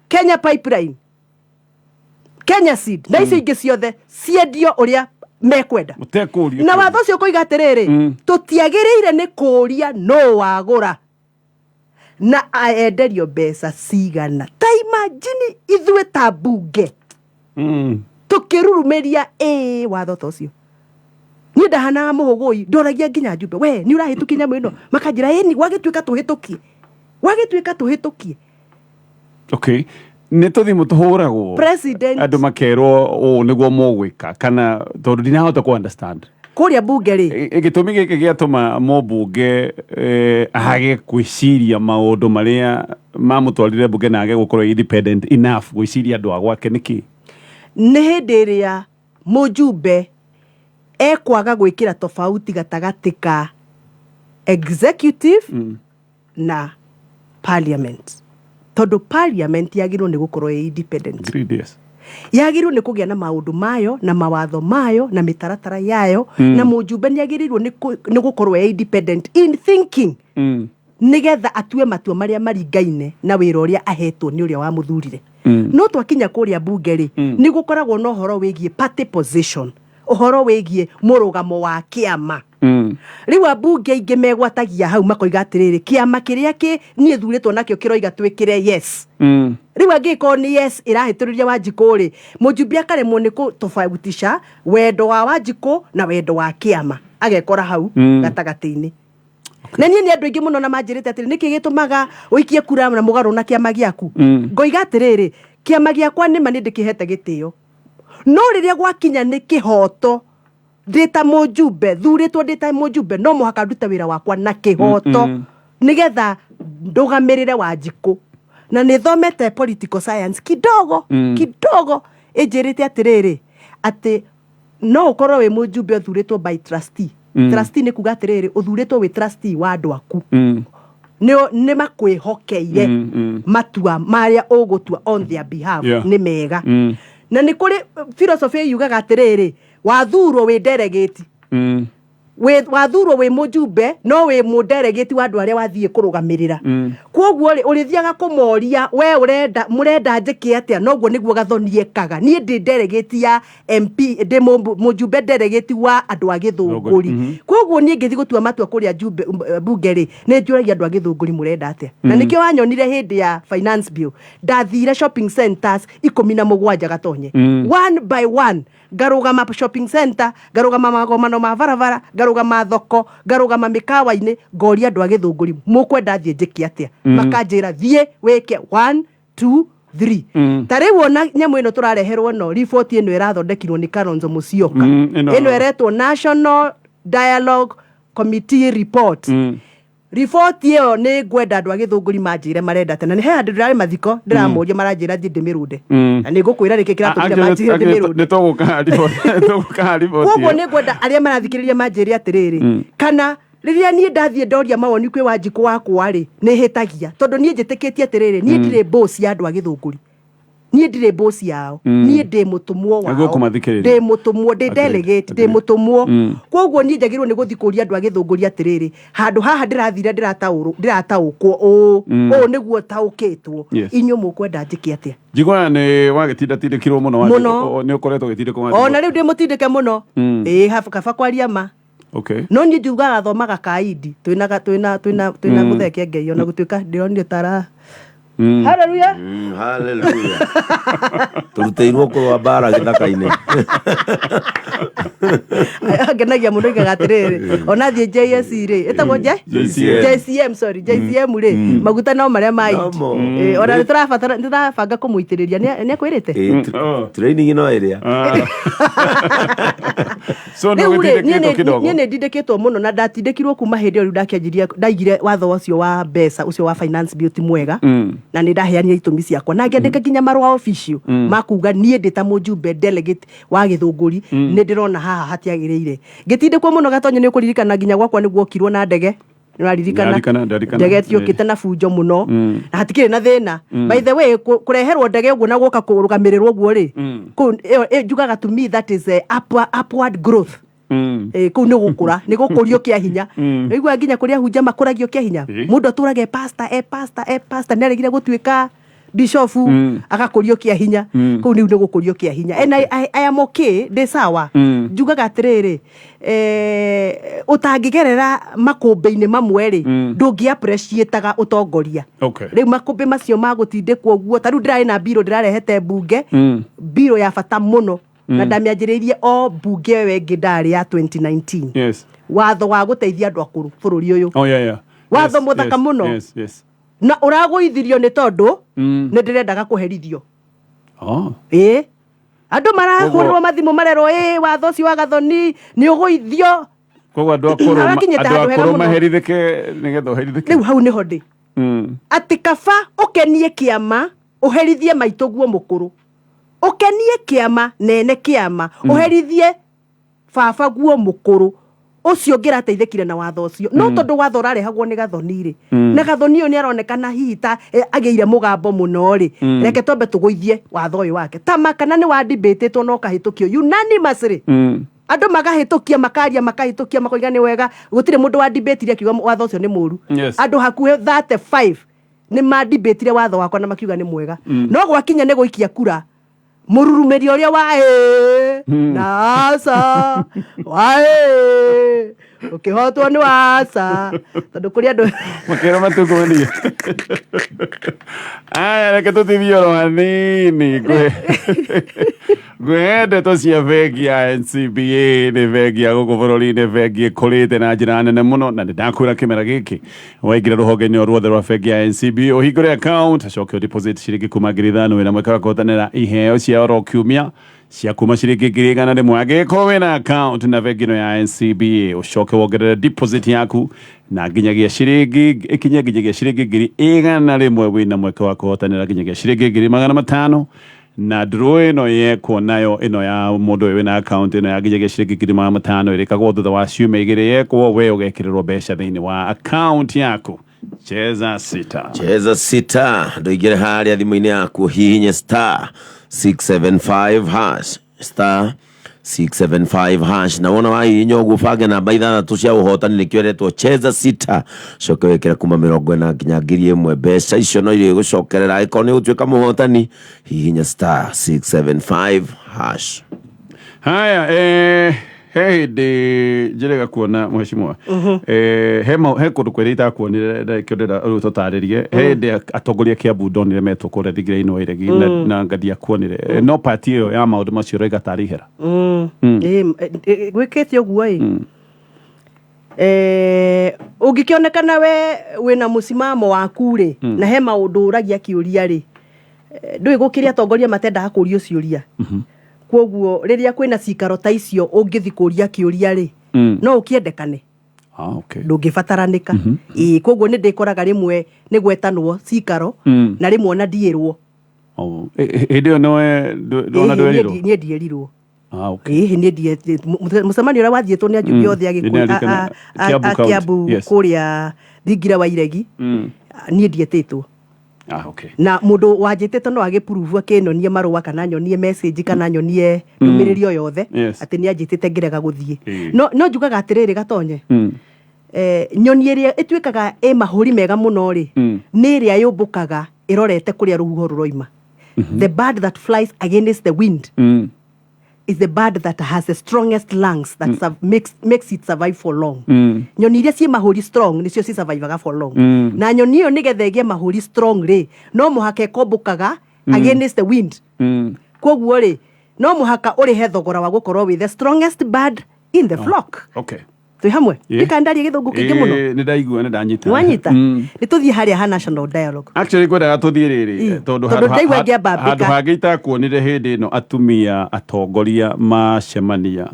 Kenya Pipeline, Kenya Seed na icio ingĩ ciothe ciendio ũrĩa mekwenda. Mũtekũrio. Na watho ũcio ũkoiga atĩrĩrĩ, tũtiagĩrĩire nĩ kũũria no wagũra na enderio mbeca cigana. Ta imagine ithuĩ ta mbunge tũkĩrurumĩria ĩĩ watho ta ũcio. Niĩ ndahanaga mũhũgũi, ndoragia nginya njumbe, we nĩ ũrahĩtũkia nyamũ ĩno? Makanjĩra ĩni, gwagĩtuĩka tũhĩtũkie, gwagĩtuĩka tũhĩtũkie. Okay, nĩ tũthimũ tũhũragwo. President. Andũ makerwo ũũ nĩguo mũgwĩka, kana tondũ ndinahota kũ understand. Kũrĩa mbunge rĩ, Gĩtũmi gĩkĩ gĩatũma mũmbunge age gwĩciria maũndũ marĩa mamũtwarire mbunge na age gũkorwo independent enough gwĩciria andũ a gwake nĩkĩ? Nĩ hĩndĩ ĩrĩa mũjumbe ekwaga gwĩkĩra tofauti gatagatĩ ka executive na parliament, tondũ parliament yagĩrĩirwo nĩ gũkorwo ĩ independent. Agreed, yes. Yagĩrĩirwo nĩ kũgĩa na maũndũ mayo na mawatho mayo na mĩtaratara yayo, na mũjumbe nĩ agĩrĩirwo nĩ gũkorwo e independent in thinking, nĩgetha atue matua marĩa maringaine na wĩra ũrĩa ahetwo nĩ ũrĩa wamũthurire. No twakinya kũrĩa mbunge rĩ, nĩ gũkoragwo na ũhoro wĩgiĩ party position, ũhoro wĩgiĩ mũrũgamo wa kĩama. Rĩu ambunge aingĩ megwatagia hau, makoiga atĩrĩrĩ, kĩama kĩrĩa kĩ niĩ thurĩtwo nakĩo kĩroiga twĩkĩre yes. Rĩu angĩkorwo nĩ yes ĩrahĩtũrĩria Wanjikũ rĩ, mũjumbe akaremwo nĩ kũtofautisha wendo wa Wanjikũ na wendo wa kĩama, agekora hau gatagatĩ-inĩ. Na niĩ nĩ andũ aingĩ mũno na manjĩrĩte atĩrĩ, nĩkĩ gĩtũmaga ũikie kura na mũgarũ na kĩama gĩaku? Ngoiga atĩrĩrĩ, kĩama gĩakwa nĩma nĩ ndĩkĩhete gĩtĩo, no rĩrĩa gwakinya nĩ kĩhoto, ndĩ ta mũjumbe thurĩtwo, ndĩ ta mũjumbe, no mũhaka ndute wĩra wakwa na kĩhoto, nĩgetha ndũgamĩrĩre Wanjikũ. Na nĩ thomete political science kidogo kidogo, ĩnjĩrĩte atĩrĩrĩ, atĩ no ũkorwo wĩ mũjumbe ũthurĩtwo by trustee. Trustee nĩ kuga atĩrĩrĩ, ũthurĩtwo wĩ trustee wa andũ aku, nĩ makwĩhokeire matua marĩa ũgũtua on their behalf nĩ mega. Na nĩ kũrĩ philosophy yugaga atĩrĩrĩ, wathurwo wĩ delegate, wathurwo wĩ mũjumbe, no wĩ mũdelegate wa andũ arĩa wathiĩ kũrũgamĩrĩra. Koguo rĩ, ũrĩthiaga kũmoria, we ũrenda, mũrenda njĩke atĩa? Noguo nĩguo Gathoni ekaga. Niĩ ndĩ delegate ya MP, ndĩ mũjumbe delegate wa andũ a Gĩthũngũri. Koguo niĩ ngĩthiĩ gũtua matua kũrĩa bunge rĩ, nĩ njũragia andũ a Gĩthũngũri, mũrenda atĩa? Na nĩkĩo wanyonire hĩndĩ ya finance bill ndathire shopping centers 17, Gatonye, one by one, ngarũgama shopping center, ngarũgama magomano ma barabara, ngarũgama thoko, ngarũgama mĩkawa-inĩ, ngoria andũ a Gĩthũngũri, mũkwenda thiĩ njĩke atĩa? Makanjĩra, thiĩ wĩke 1 2 3. Ta rĩu ona nyamũ ĩno tũrareherwo, no riboti ĩno ĩrathondekirwo nĩ Kalonzo Musyoka, ĩno ĩretwo National Dialogue Committee report. Riboti ĩyo nĩ ngwenda andũ a Gĩthũngũri manjĩre marenda atĩa. Na nĩ he handũ ndĩrarĩ mathiko, ndĩramoria, maranjĩra thiĩ ndĩmĩrũnde. Na nĩ ngũkwĩra nĩkĩ kĩratũmire manjĩre ndĩmĩrũnde. Nĩ tũgũka riboti. Koguo nĩ ngwenda arĩa marathikĩrĩria manjĩre atĩrĩrĩ, kana rĩrĩa niĩ ndathiĩ ndoria mawoni kwĩ Wanjikũ wakwa rĩ, nĩ hĩtagia? Tondũ niĩ njĩtĩkĩtie atĩrĩrĩ, niĩ ndirĩ boss ya andũ a Gĩthũngũri, niĩ ndirĩ boss yao, niĩ ndĩ mũtũmwo wao. Nĩguo kũmathikĩrĩria. Ndĩ mũtũmwo, ndĩ delegate, ndĩ Agreed. mũtũmwo. Koguo niĩ njagĩrĩirwo nĩ gũthiĩ kũria andũ a Gĩthũngũri atĩrĩrĩ, handũ haha ndĩrathire ndĩrataũkwo ũũ, ũũ nĩguo taũkĩtwo, inyuĩ mũkwenda njĩke atĩa? Njiguaga nĩ wagĩtindatindĩkirwo mũno Wanjikũ. Mũno. Nĩ ũkoretwo ũgĩtindĩkwo, Wanjikũ. Ona rĩu ndĩ mũtindĩke mũno. Ĩĩ, kaba kwaria ma. No niĩ njugaga thomaga kaindi, twĩna mũthee Kĩengei, ona gũtuĩka ndĩronire tara. Hallelujah. Hallelujah. Tũrutĩirwo kũrũa mbara gĩthaka-inĩ. Ngenagia mũno igaga atĩrĩrĩ, ona thiĩ JSC rĩ, ĩtagwo J JCM. JCM, sorry, JCM rĩ, maguta no marĩa ma indi. Nomo. Ĩ, ona nĩ tũrabatara, nĩ tũrabanga kũmũitĩrĩria, nĩ akwĩrĩte. Ĩ, training no ĩrĩa. So nĩ Rĩu rĩ, niĩ ũgĩtindĩkĩtwo kidogo. Niĩ nĩ ndindĩkĩtwo mũno, na ndatindĩkirwo kuma hĩndĩ ĩyo rĩu ndakĩanjirie, ndaigire watho ũcio wa mbeca, ũcio wa finance bill ti mwega, na nĩ ndaheanire itũmi ciakwa na ngĩandĩka nginya marũa official ma kuga niĩ ndĩ ta mũjumbe delegate wa Gĩthũngũri nĩ ndĩrona haha hatiagĩrĩire. Ngĩtindĩkwo mũno, Gatonye, nĩ ũkũririkana nginya gwakwa nĩ guokirwo na ndege. Nĩũraririkana? Ndarikana, ndarikana. Ndege ĩtiũkĩte na bunjo mũno, na hatikĩrĩ na thĩna. By the way, kũreherwo ndege ũguo na gũka kũrũgamĩrĩrwo ũguo rĩ, kũu ĩyo njugaga to me that is upward growth. Kũu nĩ gũkũra, nĩ gũkũrio kĩa hinya. Ũiguaga nginya kũrĩa hunja makũragio kĩa hinya. Mũndũ atũraga e pastor, e pastor, e pastor, nĩ aregire gũtuĩka bishofu, agakũrio kĩa hinya. Kũu rĩu nĩ gũkũrio kĩa hinya. And I am okay, ndĩ sawa. Njugaga atĩrĩrĩ, ũtangĩgerera makũmbĩ-inĩ mamwe rĩ, ndũngĩ appreciataga ũtongoria. Rĩu makũmbĩ macio ma gũtindĩkwo ũguo, ta rĩu ndĩrarĩ na mbirũ ndĩrarehete mbunge, mbirũ ya bata mũno, na ndamĩanjĩrĩirie o mbunge ĩyo ĩngĩ ndarĩ ya 2019, watho wa gũteithia andũ akũrũ bũrũri ũyũ. Watho mũthaka mũno. Na ũragũithirio nĩ tondũ nĩ ndĩrendaga kũherithio. Ĩĩ, andũ marahũrĩrwo mathimũ, marerwo, ĩ watho ũcio wa Gathoni nĩ ũgũithio. Koguo andũ akũrũ Arakinyĩte andũ handũ hega akũrũ mũno. maherithĩke nĩgetha ũherithĩke. Rĩu hau nĩho ndĩ, atĩ kaba ũkenie kĩama ũherithie maitũguo mũkũrũ, ũkenie kĩama nene kĩama ũherithie baba guo mũkũrũ. Ũcio ũngĩ ũrateithĩkire na watho ũcio, no tondũ watho ũrarehagwo nĩ Gathoni rĩ, na Gathoni ũyũ nĩ aronekana hihi ta agĩire mũgambo mũno rĩ, reke twambe tũgũithie watho ũyũ wake. Ta makana nĩ wandibĩtĩtwo na ũkahĩtũkio unanimously, andũ magahĩtũkia, makaria, makahĩtũkia, makoiga nĩ wega. Gũtirĩ mũndũ wandibĩtire akiuga watho ũcio nĩ mũru. Andũ hakuhĩ 35 nĩ mandibĩtire watho wakwa na makiuga nĩ mwega, no gwakinya nĩ gũikia kura, mũrurumĩri ũrĩa wa ĩĩ na aca wa ĩĩ ũkĩhotwo nĩ wa aca, tondũ kũrĩ andũ Makĩra matukũnie. Aya, reke tũtithie oro hanini. Ngwĩhe ndeto cia bengi ya NCBA. Nĩ bengi ya gũkũ bũrũri-inĩ, bengi ĩkũrĩte na njĩra nene mũno, na nĩ ndakwĩra kĩmera gĩkĩ waingĩra rũhonge-inĩ o ruothe rwa bengi ya NCBA, ũhingũre account, acoke deposit ciringi kuma 5,000, wĩna mweke wa kũhotanĩra iheo cia oro kiumia cia kuma ciringi 100,000. Angĩkorwo wĩna account na bengi ĩno ya NCBA, ũcoke wongerere deposit yaku na nginyagia ciringi ĩkinye nginyagia ciringi 100,000, wĩna mweke wa kũhotanĩra nginyagia ciringi 500,000. Na draw ĩno yekwo nayo ĩno ya mũndũ ũyũ wĩna account ĩno ya nginyagia ciringi 500,000 ĩrĩkagwo thutha wa ciumia 2. Yekwo, we ũgekĩrĩrwo mbeca thĩinĩ wa account yaku. Cheza sita. Cheza sita. Ndũingĩre harĩa thimũ-inĩ yaku, hihinye *675 hash, *675 hash, na wona wahihinya ũguo, bange namba ithathatũ cia ũhotani, nĩkĩo ĩretwo cheza sita. Coke wĩkĩre kuma 40 nginya 1,000. Mbeca icio no irĩgũcokerera angĩkorwo nĩ ũgũtuĩka mũhotani. Hihinya *675 hash. Haya, he hĩndĩ njĩrĩga kuona mheshimiwa, he kũndũ kwĩrĩ itakuonire na nĩkĩo ndĩrenda rĩu tũtarĩrie. He hĩndĩ atongoria a Kiambu ndonire metwo kũrĩa thingira-inĩ wa iregi na nga ndiakuonire. No pati ĩyo ya maũndũ macio ũroiga tarĩ ihera. Ĩĩ, gwĩkĩte ũguo ĩ, ũngĩkĩonekana we wĩna mũsimamo waku rĩ, na he maũndũ ũragia kĩũria rĩ, ndũĩ gũkĩrĩ atongoria matendaga kũrio ciũria. Koguo rĩrĩa kwĩna cikaro ta icio, ũngĩthi kũria kĩũria rĩ, no ũkĩendekane. Ah, okay. Ndũngĩbataranĩka. Ĩĩ, koguo nĩ ndĩkoraga rĩmwe nĩ gwetanwo cikaro na rĩmwe ona ndiĩrwo. Oh, hĩndĩ ĩyo nowe ndona ndwerirwo? Niĩ ndierirwo. Ah, okay. Ĩĩ, niĩ mũcemanio ũrĩa wathiĩtwo nĩ ajumbe othe a Nĩ Gĩkũyũ ndirikana. a Kiambu County. Kiambu kũrĩa thingira wa iregi, niĩ ndietĩtwo. Ah, okay. Na mũndũ wanjĩtĩte no agĩpurubu, akĩnonie marũa kana nyonie message kana nyonie ndũmĩrĩri o yothe atĩ nĩ anjĩtĩte ngĩrega gũthiĩ. No njugaga atĩrĩrĩ, Gatonye, nyoni ĩrĩa ĩtuĩkaga ĩ mahũri mega mũno rĩ, nĩ ĩrĩa yũmbũkaga ĩrorete kũrĩa rũhuho rũroima. The bird that flies against the wind is the bird that has the strongest lungs that makes it survive for long. Nyoni iria ciĩ mahũri strong nĩcio ci survivaga for long. Na nyoni ĩyo nĩgetha ĩgĩe mahũri strong rĩ, no mũhaka ĩkombũkaga against the wind. Koguo rĩ, no mũhaka ũrĩhe thogora wa gũkorwo wĩ the strongest bird in the flock. Twĩ hamwe? Ndikandarie gĩthũngũ kĩingĩ mũno. Nĩ ndaigua, nĩ ndanyita. Nĩwanyita? Mm. Nĩ tũthiĩ harĩa ha national dialogue. Actually ngwendaga tũthiĩ rĩrĩ, tondũ Tondũ ndaigua ngĩambambĩka. handũ hangĩ itakuonire hĩndĩ ĩno atumia atongoria macemania,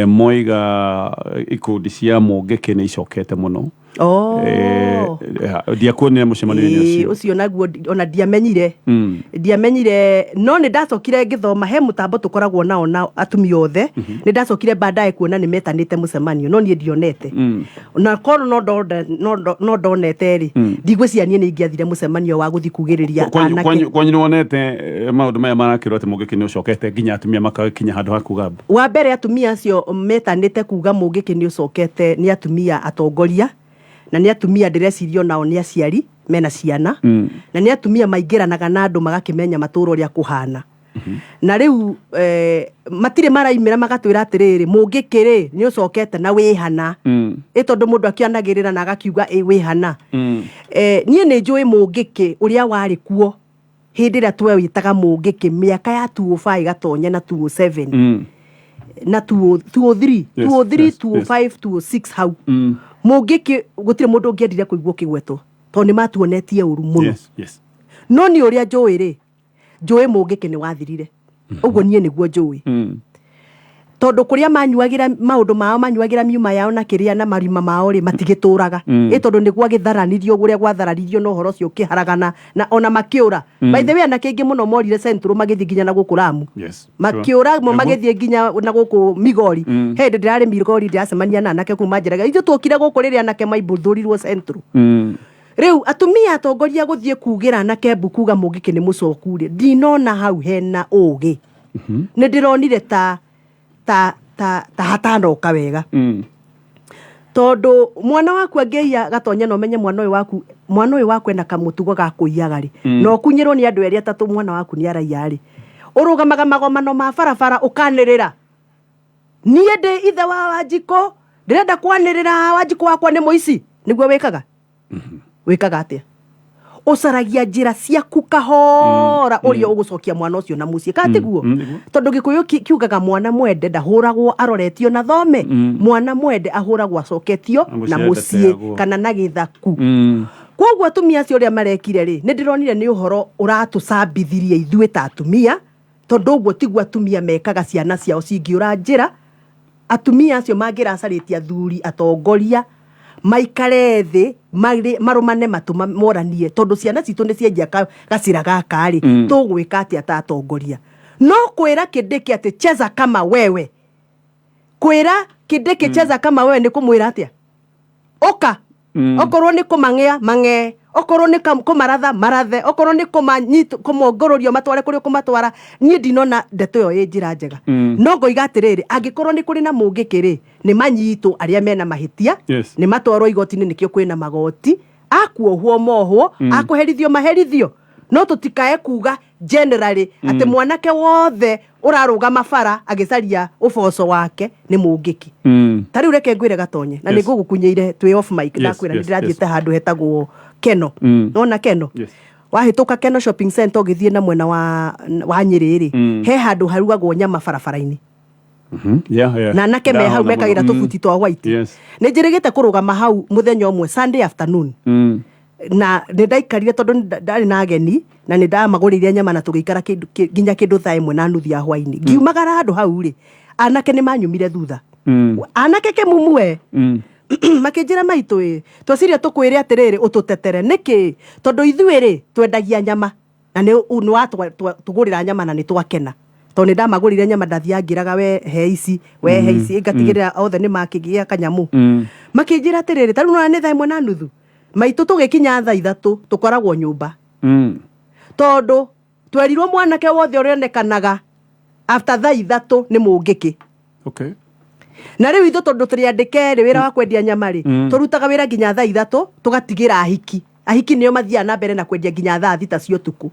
moiga ikundi cia mũngĩkĩ nĩ icokete mũno. Oh. Ndiakuonire mũcemanio-inĩ Ĩĩ, ũcio. Ũcio naguo ona ndiamenyire. Ndiamenyire, no nĩ ndacokire ngĩthoma he mũtambo tũkoragwo nao na atumia othe. Nĩ ndacokire baadaye kuona nĩ metanĩte mũcemanio, no niĩ ndionete. Na korwo no ndonete rĩ, ndigwĩciria niĩ nĩ ingĩathire mũcemanio wa gũthiĩ kugĩrĩria anake. Kwanyu nĩ wonete maũndũ maya marakĩrwo atĩ mũngĩkĩ nĩ ũcokete nginya atumia makakinya handũ ha kuga mbu? Wa mbere, atumia acio metanĩte kuga mũngĩkĩ nĩ ũcokete nĩ atumia atongoria, na nĩ atumia ndĩreciria onao nĩ aciari mena ciana, na nĩ atumia maingĩranaga na andũ magakĩmenya matũũra ũrĩa kũhana. Na rĩu matirĩ maraimĩra magatwĩra atĩrĩrĩ, mũngĩkĩ rĩ nĩ ũcokete na wĩhana. Ĩ tondũ mũndũ akĩanagĩrĩra na agakiuga ĩ wĩhana. Niĩ nĩ njũĩ mũngĩkĩ ũrĩa warĩ kuo hĩndĩ ĩrĩa twewĩtaga mũngĩkĩ mĩaka ya 205, Gatonye, na 207 na 203, 203, 205, 206 hau. Mũngĩkĩ gũtirĩ mũndũ ũngĩendire kũigua ũkĩgwetwo tondũ nĩ matuonetie ũru mũno. No niĩ ũrĩa njũĩ rĩ, njũĩ mũngĩkĩ nĩ wathirire ũguo, niĩ nĩguo njũĩ. Tondũ kũrĩa manyuagĩra maũndũ mao, manyuagĩra miuma yao na kĩrĩa na marima mao rĩ, matigĩtũraga. Ĩ tondũ nĩ gwagĩtharanirio ũrĩa gwatharanirio na ũhoro ũcio ũkĩharagana na ona makĩũra. By the way, anake aingĩ mũno morire Central magĩthiĩ nginya na gũkũ Lamu. Makĩũra mo magĩthiĩ nginya na gũkũ Migori. He hĩndĩ ndĩrarĩ Migori ndĩracemania na anake kuma njĩraga ithuĩ tuokire gũkũ rĩrĩa anake maimbuthũrirwo Central. Rĩu atumia atongoria gũthiĩ kugĩra anake mbu kuga Mũngĩkĩ nĩ mũcoku rĩ, ndinona hau hena ũgĩ. Nĩ ndĩronire ta ta ta ta hatanoka wega. Tondũ mwana waku angĩiya gatonya na ũmenye mwana ũyũ waku, mwana ũyũ waku ena kamũtugo ga kũiyaga rĩ, na ũkunyĩrwo nĩ andũ erĩ atatũ mwana waku nĩ araiya rĩ, ũrũgamaga magomano ma barabara ũkanĩrĩra, niĩ ndĩ ithe wa Wanjikũ, ndĩrenda kwanĩrĩra Wanjikũ wakwa nĩ mũici. Nĩguo wĩkaga? Wĩkaga atĩa? Ũcaragia njĩra ciaku kahora ũrĩa ũgũcokia mwana ũcio na mũciĩ, kana tiguo? Nĩguo. Tondũ Gĩkũyũ kiugaga mwana mwende ndahũragwo aroretio na thome, mwana mwende ahũragwo acoketio na Mũciĩ mũciĩ ndateagwo. kana na gĩthaku. Koguo atumia acio ũrĩa marekire rĩ, nĩ ndĩronire nĩ ũhoro ũratũcambithirie ithuĩ ta atumia, tondũ ũguo tiguo atumia mekaga ciana ciao cingĩũra njĩra. Atumia acio mangĩracarĩtie athuri atongoria maikare thĩ marũmane matũ moranie, tondũ ciana citũ nĩ cienjia gacĩra gaka rĩ, tũgwĩka atĩa ta atongoria? No kwĩra Kindiki atĩ cheza kama wewe, kwĩra Kindiki cheza kama wewe nĩ kũmwĩra atĩa? Ũka. Okorwo nĩ kũmang'ea mang'ee, okorwo nĩ kũmaratha marathe, okorwo nĩ kũmongororio matware kũrĩa ũkũmatwara. Niĩ ndinona ndeto ĩyo ĩ njĩra njega. No ngoiga atĩrĩrĩ, angĩkorwo nĩ kũrĩ na mũngĩkĩ rĩ, nĩ manyitwo arĩa mena mahĩtia, nĩ matwarwo igoti-inĩ, nĩkĩo kwĩna magoti, akuohwo mohwo, akũherithio maherithio. No tũtikae kuga generally atĩ mwanake wothe ũrarũgama bara agĩcaria ũboco wake nĩ mũngĩki. Ta rĩu reke ngwĩre gatonye, na nĩ ngũgũkunyĩire twĩ off mic, ndakwĩra nĩ ndĩrathiĩte handũ hetagwo Keno. Nona Keno? Wahĩtũka Keno Shopping Center ũgĩthiĩ na mwena wa Nyĩrĩ rĩ, he handũ harugagwo nyama barabara-inĩ. Na anake me hau Ndahona mekagĩra mũno. tũbuti twa white. Nĩ njĩrĩgĩte kũrũgama hau mũthenya ũmwe Sunday afternoon. Na nĩ ndaikarire tondũ ndarĩ na ageni na nĩ ndamagũrĩire nyama na tũgĩikara nginya kĩndũ thaa ĩmwe na nuthu ya hwainĩ. Ngiumagara handũ hau rĩ, anake nĩ manyumire thutha. Anake kĩmumue. Makĩnjĩra maitũ ĩ, tweciria tũkwĩre atĩrĩrĩ ũtũtetere. Nĩkĩ? Tondũ ithuĩ rĩ, twendagia nyama. Na nĩ watũgũrĩra nyama na nĩ twakena. Tondũ nĩ ndamagũrĩire nyama ndathiaga ngĩraga we he ici, we he ici, ngatigĩrĩra othe nĩ makĩgĩa kanyamũ. Makĩnjĩra atĩrĩrĩ, ta rĩu nĩwona nĩ thaa ĩmwe na nuthu. Maitũ tũgĩkinya thaa ithatũ tũkoragwo nyũmba. Tondũ twerirwo mwanake wothe ũrĩonekanaga after thaa ithatũ nĩ mũngĩkĩ. Na rĩu ithuĩ tondũ tũrĩ andĩke rĩ wĩra wa kwendia nyama rĩ, tũrutaga wĩra nginya thaa ithatũ tũgatigĩra ahiki. Ahiki nĩo mathiaga na mbere na kwendia nginya thaa thita cia ũtukũ.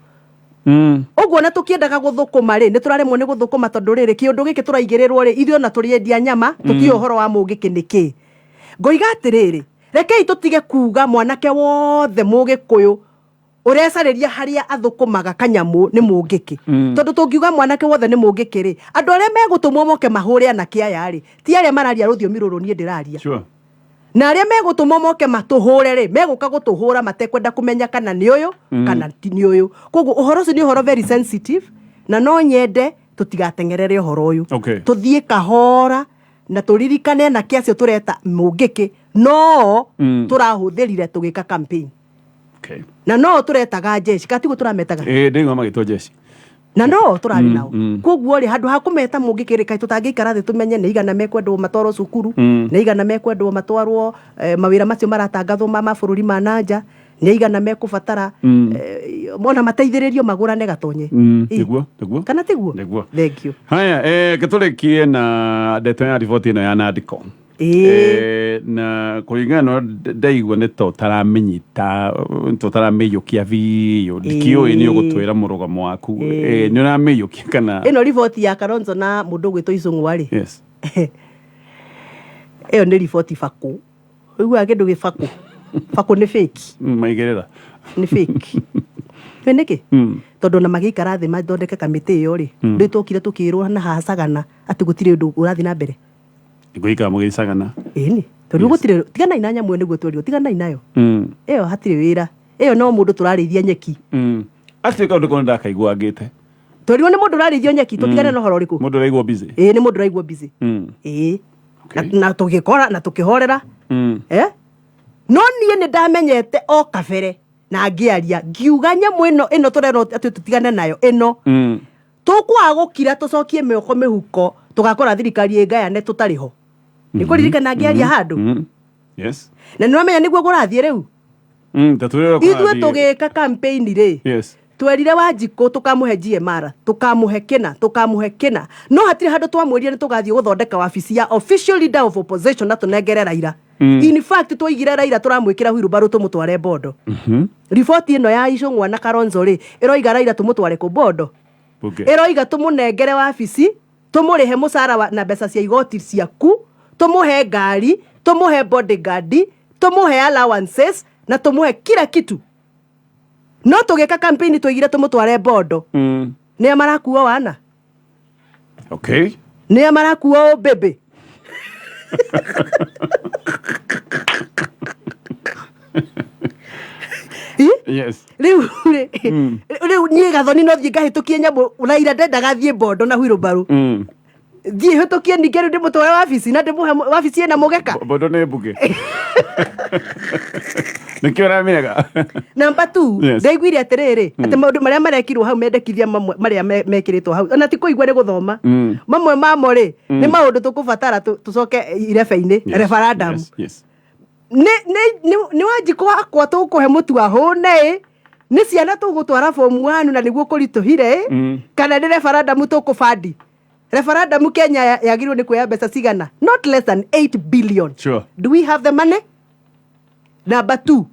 Ũguo na tũkĩendaga gũthũkũma rĩ, nĩ tũraremwo nĩ gũthũkũma tondũ rĩrĩ kĩũndũ gĩkĩ tũraigĩrĩrwo rĩ, ithuĩ ona tũrĩendia nyama tũtiũĩ ũhoro wa mũngĩkĩ nĩ kĩ. Ngoiga atĩrĩrĩ, rekei tũtige kuga mwanake wothe mũgĩkũyũ ũrecarĩria harĩa athũkũmaga kanyamũ nĩ mũngĩkĩ. Tondũ tũngiuga mwanake wothe nĩ mũngĩkĩ rĩ, andũ arĩa megũtũmwo moke mahũre anake aya rĩ, ti arĩa mararia rũthiomi rũrũ niĩ ndĩraria. Na arĩa megũtũmwo moke matũhũre rĩ, megũka gũtũhũra matekwenda kũmenya kana nĩ ũyũ kana ti nĩ ũyũ. Koguo ũhoro ũcio nĩ ũhoro very sensitive, na no nyende tũtigateng'erere ũhoro ũyũ. Tũthiĩ kahora na tũririkane anake acio tũreta mũngĩkĩ no tũrahũthĩrire tũgĩka campaign. Na no tũretaga jeshi, kana tiguo tũrametaga? Ndĩigua magĩtwo jeshi. Na no tũrarĩ nao. Koguo rĩ, handũ ha kũmeta mũngĩkĩ rĩ, kaĩ tũtangĩikara thĩ tũmenye nĩ igana mekwendwo matwarwo cukuru, nĩ igana mekwendwo matwarwo mawĩra macio maratangathwo ma mabũrũri ma na nja, nĩ igana mekũbatara, ona mateithĩrĩrio magũrane gatonye. Nĩguo, nĩguo. Kana tiguo? Nĩguo. Thank you. Haya, gĩtũrĩkie na ndeto ya riboti ĩno ya Nandiko. Na kũringana na ndaigua nĩ ta ũtaramĩnyita, ta ũtaramĩiyũkia biũ. Ndikĩũĩ nĩ ũgũtwĩra mũrũgamo waku. Nĩ ũramĩiyũkia kana? Ĩno riboti ya Kalonzo na mũndũ ũgwĩtwo Icũng'wa rĩ. Ĩyo nĩ riboti bakũ. Ũiguaga kĩndũ gĩ bakũ? Bakũ nĩ fake. Maigĩrĩra. Nĩ fake. Nĩ nĩkĩ? Tondũ ona magĩikara thĩ mathondeke kamĩtĩ ĩyo rĩ, rĩu twokire tũkĩrwo na haha Sagana atĩ gũtirĩ ũndũ ũrathiĩ na mbere. Ngũikara mũgĩcagana. Ĩni, tondũ gũtirĩ, tiganai na nyamũ ĩyo nĩguo twerirwo, tiganai nayo. Ĩyo hatirĩ wĩra. Ĩyo no mũndũ tũrarĩithia nyeki. Acio kaũndũ kau nĩndakaigua ngĩte. Twerirwo nĩ mũndũ ũrarĩithio nyeki, tũtigane na ũhoro ũrĩkũ? Mũndũ ũraigwo busy. Ĩĩ, nĩ mũndũ ũraigwo busy. Ĩĩ. Na tũgĩkora na tũkĩhorera. Eh? No niĩ nĩ ndamenyete o kabere na ngĩaria ngiuga nyamũ ĩno ĩno tũrerwo atĩ tũtigane nayo ĩno, tũkwaga gũkira tũcokie mĩoko mĩhuko, tũgakora thirikari ĩngayane tũtarĩ ho. Nĩ kũririkana ngĩaria handũ. Yes. Na nĩ wamenya nĩguo kũrathiĩ rĩu. Ta twĩre ũrĩa Ithuĩ kũrathiĩ. Tũgĩka campaign rĩ, twerire Wanjikũ tũkamũhe GMR, tũkamũhe kĩna, tũkamũhe kĩna, no hatirĩ handũ twamwĩrire nĩ tũgathiĩ gũthondeka wabici ya official leader of opposition na tũnengere Raila. In fact, twaigire Raila tũramwĩkĩra wheelbarrow tũmũtware Bondo. Riboti ĩno ya Icũng'wa na Kalonzo rĩ, ĩroiga Raila tũmũtware kũ? Bondo. Bunge. Ĩroiga tũmũnengere wabici, tũmũrĩhe mũcara na mbeca cia igoti ciaku, tũmũhe ngari, tũmũhe bodyguard, tũmũhe allowances na tũmũhe kila kitu. No tũgĩka campaign twaigire tũmũtware Bondo. Nĩa marakuo wana? Nĩa marakuo ũmbĩmbĩ? Ĩ? Yes. Rĩu rĩ, rĩu niĩ Gathoni no thiĩ ngahĩtũkie nyamũ Raila ndendaga thiĩ Bondo na wheelbarrow, thiĩ hĩtũkie, ningĩ rĩu ndĩmũtware wabici na ndĩmũhe wabici ĩna mũgeka? Bondo nĩ mbunge. Nĩkĩo ũramĩrega. Number two, ndaiguire atĩrĩrĩ, atĩ maũndũ marĩa marekirwo hau, mendekithia mamwe marĩa mekĩrĩtwo hau, ona ti kũigua, nĩ gũthoma, mamwe mamo rĩ, nĩ maũndũ tũkũbatara tũcoke irebe-inĩ, referendum. Nĩ Wanjikũ wakwa tũkũhe mũtu wa hũne ĩ, nĩ ciana tũgũtwara form one na nĩguo kũritũhire ĩ, kana nĩ referendum tũkũbandi? Referendum Kenya yagĩrĩirwo nĩ kuoya mbeca cigana? Not less than 8 billion. Do we have the money? Number two,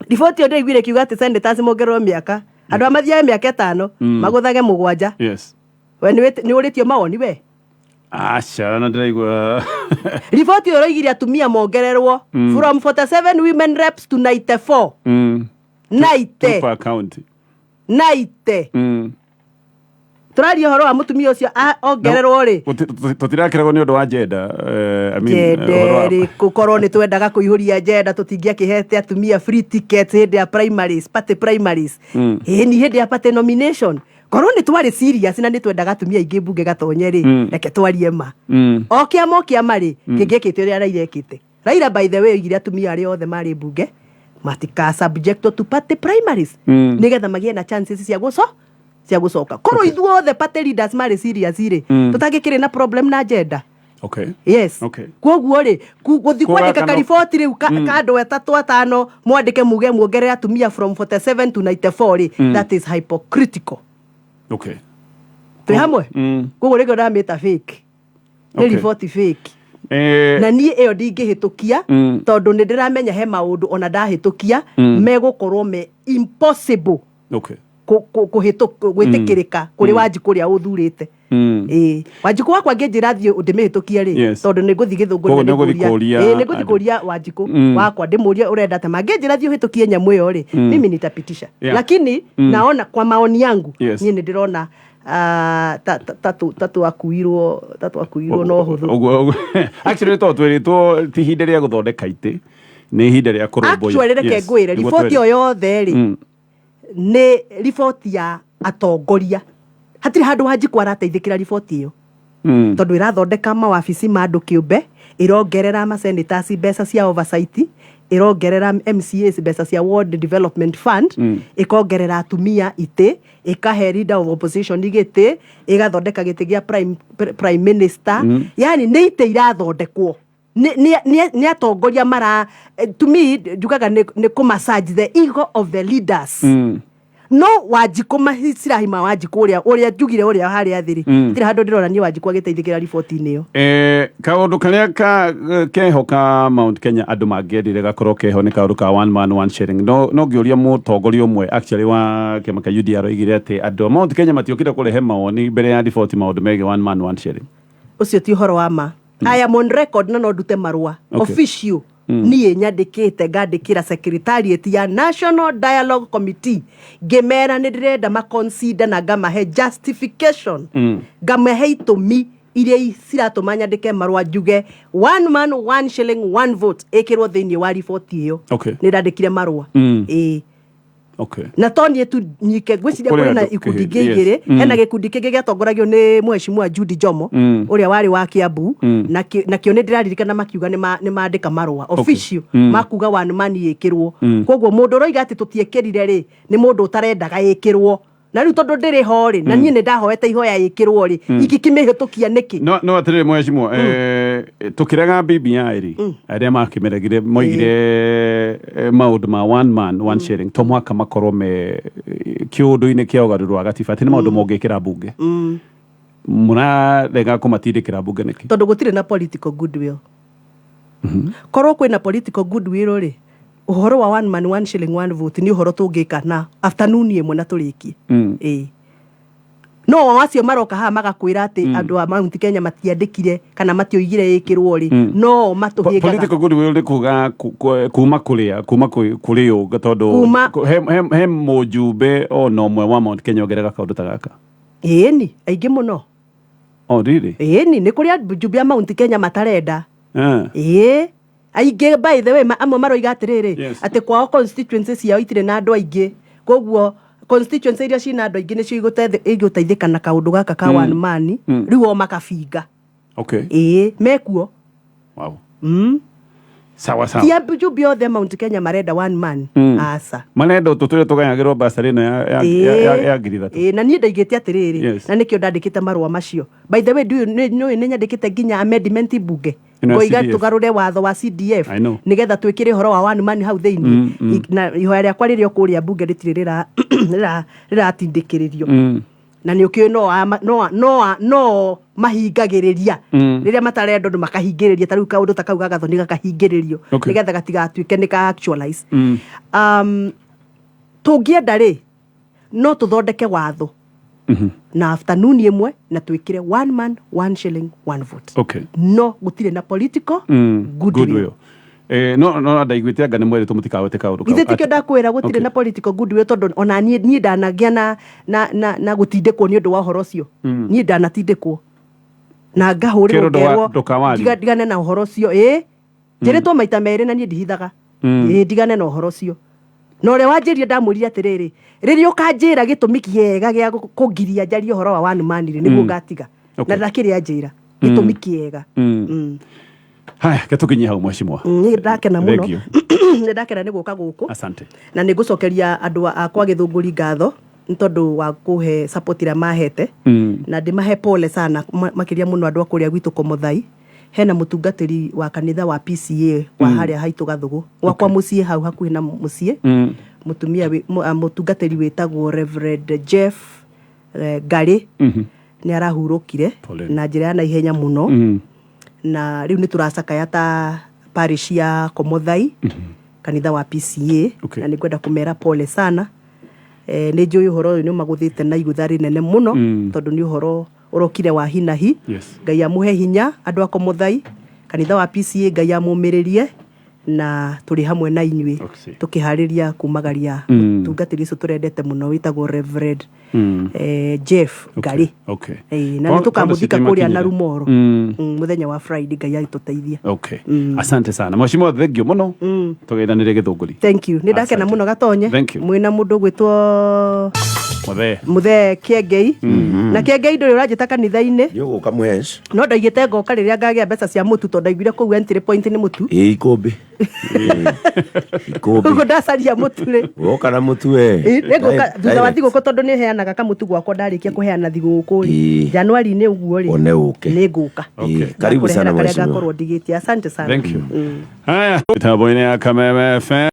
riboti ĩyo ndĩraiguire kiuga atĩ senators mongererwo mĩaka, andũ a mathiaga mĩaka 5 magũthage 7. We nĩ ũrĩtio mawoni we? Aca, na ndĩraigua. Riboti ĩyo ĩroigire atumia mongererwo from 47 women reps to 94. 90. Two per county. 90. Tũraria ũhoro wa mũtumia ũcio ongererwo rĩ. Tũtirakĩragwo nĩ ũndũ wa gender, I mean, ũhoro wa- Njende rĩ, korwo nĩ twendaga kũihũria njenda, tũtingĩakĩhete atumia free tickets hĩndĩ ya primaries, party primaries, ĩni hĩndĩ ya party nomination. Korwo nĩ twarĩ serious na nĩ twendaga atumia aingĩ mbunge gatonye rĩ, reke twarie ma, o kĩama o kĩama rĩ kĩngĩekĩte ũrĩa Raila ekĩte. Raila, by the way, oigire atumia arĩa othe marĩ mbunge matika subject to party primaries, nĩgetha magĩe na chances cia gũcoka. Korwo ithuothe party leaders marĩ serious rĩ, tũtangĩkĩrĩ na problem na agenda. Yes. Koguo rĩ, gũthiĩ Kuga kwandĩka kariboti rĩu ka andũ atatũ atano mwandĩke muge muongerere atumia from 47 to 94 rĩ, that is hypocritical. Twĩ hamwe? Koguo rĩngĩ ndamĩta fake, nĩ riboti fake. Na niĩ ĩyo ndingĩhĩtũkia, tondũ nĩ ndĩramenya he maũndũ ona ndahĩtũkia megũkorwo me impossible gwĩtĩkĩrĩka kũrĩ Wanjikũ ũrĩa ũthurĩte. Ĩĩ, Wanjikũ wakwa angĩnjĩra thiĩ ndĩmĩhĩtũkie rĩ, tondũ nĩ ngũthiĩ Gĩthũngũri Koguo na nĩ ũgũthiĩ kũũria ĩĩ, nĩ ngũthiĩ andũ. kũũria Wanjikũ wakwa, ndĩmũrie ũrenda atĩa. Mangĩnjĩra thiĩ ũhĩtũkie nyamũ ĩyo rĩ, mimi nitapitisha. Lakini naona, kwa maoni yangu, niĩ nĩ ndĩrona ta twakuirwo no hũthũ. Ũguo actually to twĩrĩtwo ti ihinda rĩa gũthondeka itĩ, nĩ ihinda rĩa kũrũmbũiya. Actually, reke ngwĩre, Nĩguo riboti twĩrĩ. ĩyo yothe rĩ, nĩ riboti ya atongoria. Hatirĩ handũ Wanjikũ arateithĩkĩra riboti ĩyo, tondũ ĩrathondeka mawabici ma andũ kĩũmbe, ĩrongerera masenators mbeca cia oversight, ĩrongerera MCAs mbeca cia ward development fund, ĩkongerera atumia itĩ, ĩkahe leader of opposition gĩtĩ, ĩgathondeka gĩtĩ gĩa prime minister. Yani nĩ itĩ irathondekwo nĩ atongoria mara to me njugaga nĩ kũ-massage the ego of the leaders. No Wanjikũ, macirahi ma Wanjikũ, ũrĩa njugire ũrĩa harĩa thĩ rĩ, hatirĩ handũ ndĩrona niĩ Wanjikũ agĩteithĩkĩra riboti-inĩ ĩyo. Kaũndũ karĩa ka keho ka Mount Kenya andũ mangĩendire gakorwo keho nĩ kaũndũ ka one man one shilling. No ngĩũria mũtongoria ũmwe actually wa kĩama kĩa UDR oigire atĩ andũ a Mount Kenya matiokire kũrehe mawoni mbere ya riboti maũndũ megiĩ one man one shilling. Ũcio ti ũhoro wa ma. I am on record na no ndute marũa official niĩ nyandĩkĩte, ngandĩkĩra secretariat ya National Dialogue Committee, ngĩmera nĩ ndĩrenda maconsider na ngamahe justification, ngamahe itũmi iria ciratũma nyandĩke marũa njuge one man one shilling one vote ĩkĩrwo thĩinĩ wa riboti ĩyo. Nĩ ndandĩkire marũa. Ĩĩ. Na to niĩ tu nyike, ngwĩciria Kũrĩ kũrĩ na andũ ikundi ingĩ yes. igĩrĩ. Hena gĩkundi kĩngĩ gĩatongoragio nĩ mheshimiwa Judy Jomo, ũrĩa warĩ wa Kiambu, na nakĩo nĩ ndĩraririkana makiuga nĩ mandĩka marũa official makuga one man ĩkĩrwo. Koguo mũndũ ũroiga atĩ tũtiĩkĩrire rĩ, nĩ mũndũ ũtarendaga ĩkĩrwo. Na rĩu tondũ ndĩrĩ ho rĩ, na niĩ nĩ ndahoete ihoya ĩkĩrwo rĩ, ingĩkĩmĩhĩtũkia nĩkĩ? No atĩrĩrĩ mheshimiwa, tũkĩrega BBI rĩ, arĩa makĩmĩregire moigire maũndũ ma one man one sharing to mũhaka makorwo me kĩũndũ-inĩ kĩa ũgarũrũ wa gatiba, atĩ nĩ maũndũ mũngĩkĩra mbunge. Mũrarega kũmatindĩkĩra mbunge nĩkĩ? Tondũ gũtirĩ na political goodwill. Korwo kwĩna political goodwill rĩ, ũhoro wa one man one shilling one vote nĩ ũhoro tũngĩka na afternoon ĩmwe na tũrĩkie. Ĩĩ, no o acio maroka haha magakwĩra atĩ andũ a Mount Kenya matiandĩkire kana matioigire ĩkĩrwo rĩ, no matũhĩngaga. Political goodwill nĩ kuga kuma kũrĩa kuma kũrĩ ũ? Tondũ he mũjumbe ona ũmwe wa Mount Kenya ũngerega kaũndũ ta gaka? Ĩĩni, aingĩ mũno. Oh, really? Ĩĩni, nĩ kũrĩ ajumbe a Mount Kenya matarenda. Ĩĩ, aingĩ. By the way, amwe maroiga atĩrĩrĩ, atĩ kwao constituency ciao itirĩ na andũ aingĩ, koguo constituency iria ciĩna andũ aingĩ nĩcio igũteithĩka na kaũndũ gaka ka one man. Rĩu o makabinga. Ĩĩ, mekuo. Sawa sawa. Ti ajumbe othe Mount Kenya marenda one man, aca. Marenda ũtũ tũrĩa tũgayagĩrwo basarĩ ĩno ya 3,000. Ĩĩ, na niĩ ndaigĩte atĩrĩrĩ, na nĩkĩo ndandĩkĩte marũa macio. By the way, ndiũĩ nĩũĩ nĩ nyandĩkĩte nginya amendment mbunge, Ĩno ya ngoiga CDF. tũgarũre watho wa CDF I know. nĩgetha twĩkĩre ũhoro wa one man hau thĩinĩ. Na ihoya rĩakwa rĩrĩ o kũrĩa mbunge rĩtirĩ rĩratindĩkĩrĩrio. Na nĩ ũkĩũĩ no mahingagĩrĩria rĩrĩa matarenda ũndũ, makahingĩrĩria. Ta rĩu kaũndũ ta kau ga Gathoni gakahingĩrĩrio nĩgetha gatigatuĩke nĩ ka actualize. Tũngĩenda rĩ, no tũthondeke watho na afternoon ĩmwe na twĩkĩre one man one shilling one vote. No gũtirĩ na political goodwill. Goodwill. No ndaiguĩte anga nĩ mwerĩtwo mũtikawete kaũndũ kau. Githĩ tikĩo ndakwĩra gũtirĩ na political goodwill? Tondũ ona niĩ ndanagĩa na gũtindĩkwo nĩ ũndũ wa ũhoro ũcio. Niĩ ndanatindĩkwo na ngahũrĩrwo, Kĩrwo ngerwo ndũkawarie. Ndigane na ũhoro ũcio. Ĩ, njĩrĩtwo maita merĩ na niĩ ndihithaga. Ĩ, ndigane na ũhoro ũcio. Na ũrĩa wanjĩrire, ndamwĩrire atĩrĩrĩ, rĩrĩa ũkanjĩra gĩtũmi kĩega gĩa kũngiria njarie ũhoro wa one man rĩ, nĩguo ngatiga. Na ndakĩrĩ anjĩra gĩtũmi kĩega. Haya, ke tũkinyie hau mheshimiwa. Nĩ ndakena mũno. Thank you. Nĩ ndakena nĩ gũka gũkũ. Asante. Na nĩ ngũcokeria andũ akwa Gĩthũngũri ngatho nĩ tondũ wa kũhe support ĩrĩa mahete, na ndĩmahe pole sana, makĩria mũno andũ a kũrĩa gwitũ Komothai. Hena mũtungatĩri wa kanitha wa PCA wa harĩa haitũ Gathũgũ, gwakwa mũciĩ, hau hakuhĩ na mũciĩ, mũtumia mũtungatĩri wĩtagwo Reverend Jeff Ngari, nĩ arahurũkire Pole. na njĩra ya naihenya mũno. Na rĩu nĩ tũracakaya ta parish ya Komothai, kanitha wa PCA. Na nĩ ngwenda kũmera pole sana. Nĩ njũĩ ũhoro ũyũ nĩ ũmagũthĩte na igũtha rĩnene mũno, tondũ nĩ ũhoro ũrokire wa hinahi. Ngai amũhe hinya andũ a Komothai, kanitha wa PCA, Ngai amũmĩrĩrie, na tũrĩ hamwe na inyuĩ tũkĩharĩria kumagaria mũtungatĩri ũcio tũrendete mũno wĩtagwo Reverend Jeff Ngari. Na nĩ tũkamũthika Pole kũrĩa citimakinyire. na Rumoro mũthenya wa Friday, Ngai agĩtũteithia. Okay. Asante sana mheshimiwa, thank you mũno. Tũgeithanĩre Gĩthũngũri. Thank you, nĩ ndakena Asante. mũno gatonye. Thank you. Mwĩna mũndũ ũgwĩtwo Mũthee. Mũthee Kĩengei, na Kĩengei ndũrĩ ũranjĩta kanitha-inĩ. Nĩ ũgũka mũhesh. No ndaigĩte ngoka rĩrĩa ngagĩa mbeca cia mũtu, tondũ ndaiguire kũu entry point nĩ mũtu. Ĩ, ikũmbĩ. Ĩ, ikũmbĩ. Ũguo ndacaria mũtu rĩ, woka na mũtu we. Ĩ, nĩngũka thutha wa Direct. thigũkũ, tondũ nĩ heanaga kamũtu gwakwa ndarĩkia kũheana thigũkũ rĩ, Januari-inĩ ũguo rĩ, One ũke. nĩ ngũka. Ĩ, karibu sana Ngakũrehera karĩa mheshimiwa. ngakorwo ndigĩtie. Asante sana. Thank you. Haya, mitambo-inĩ ya Kameme FM.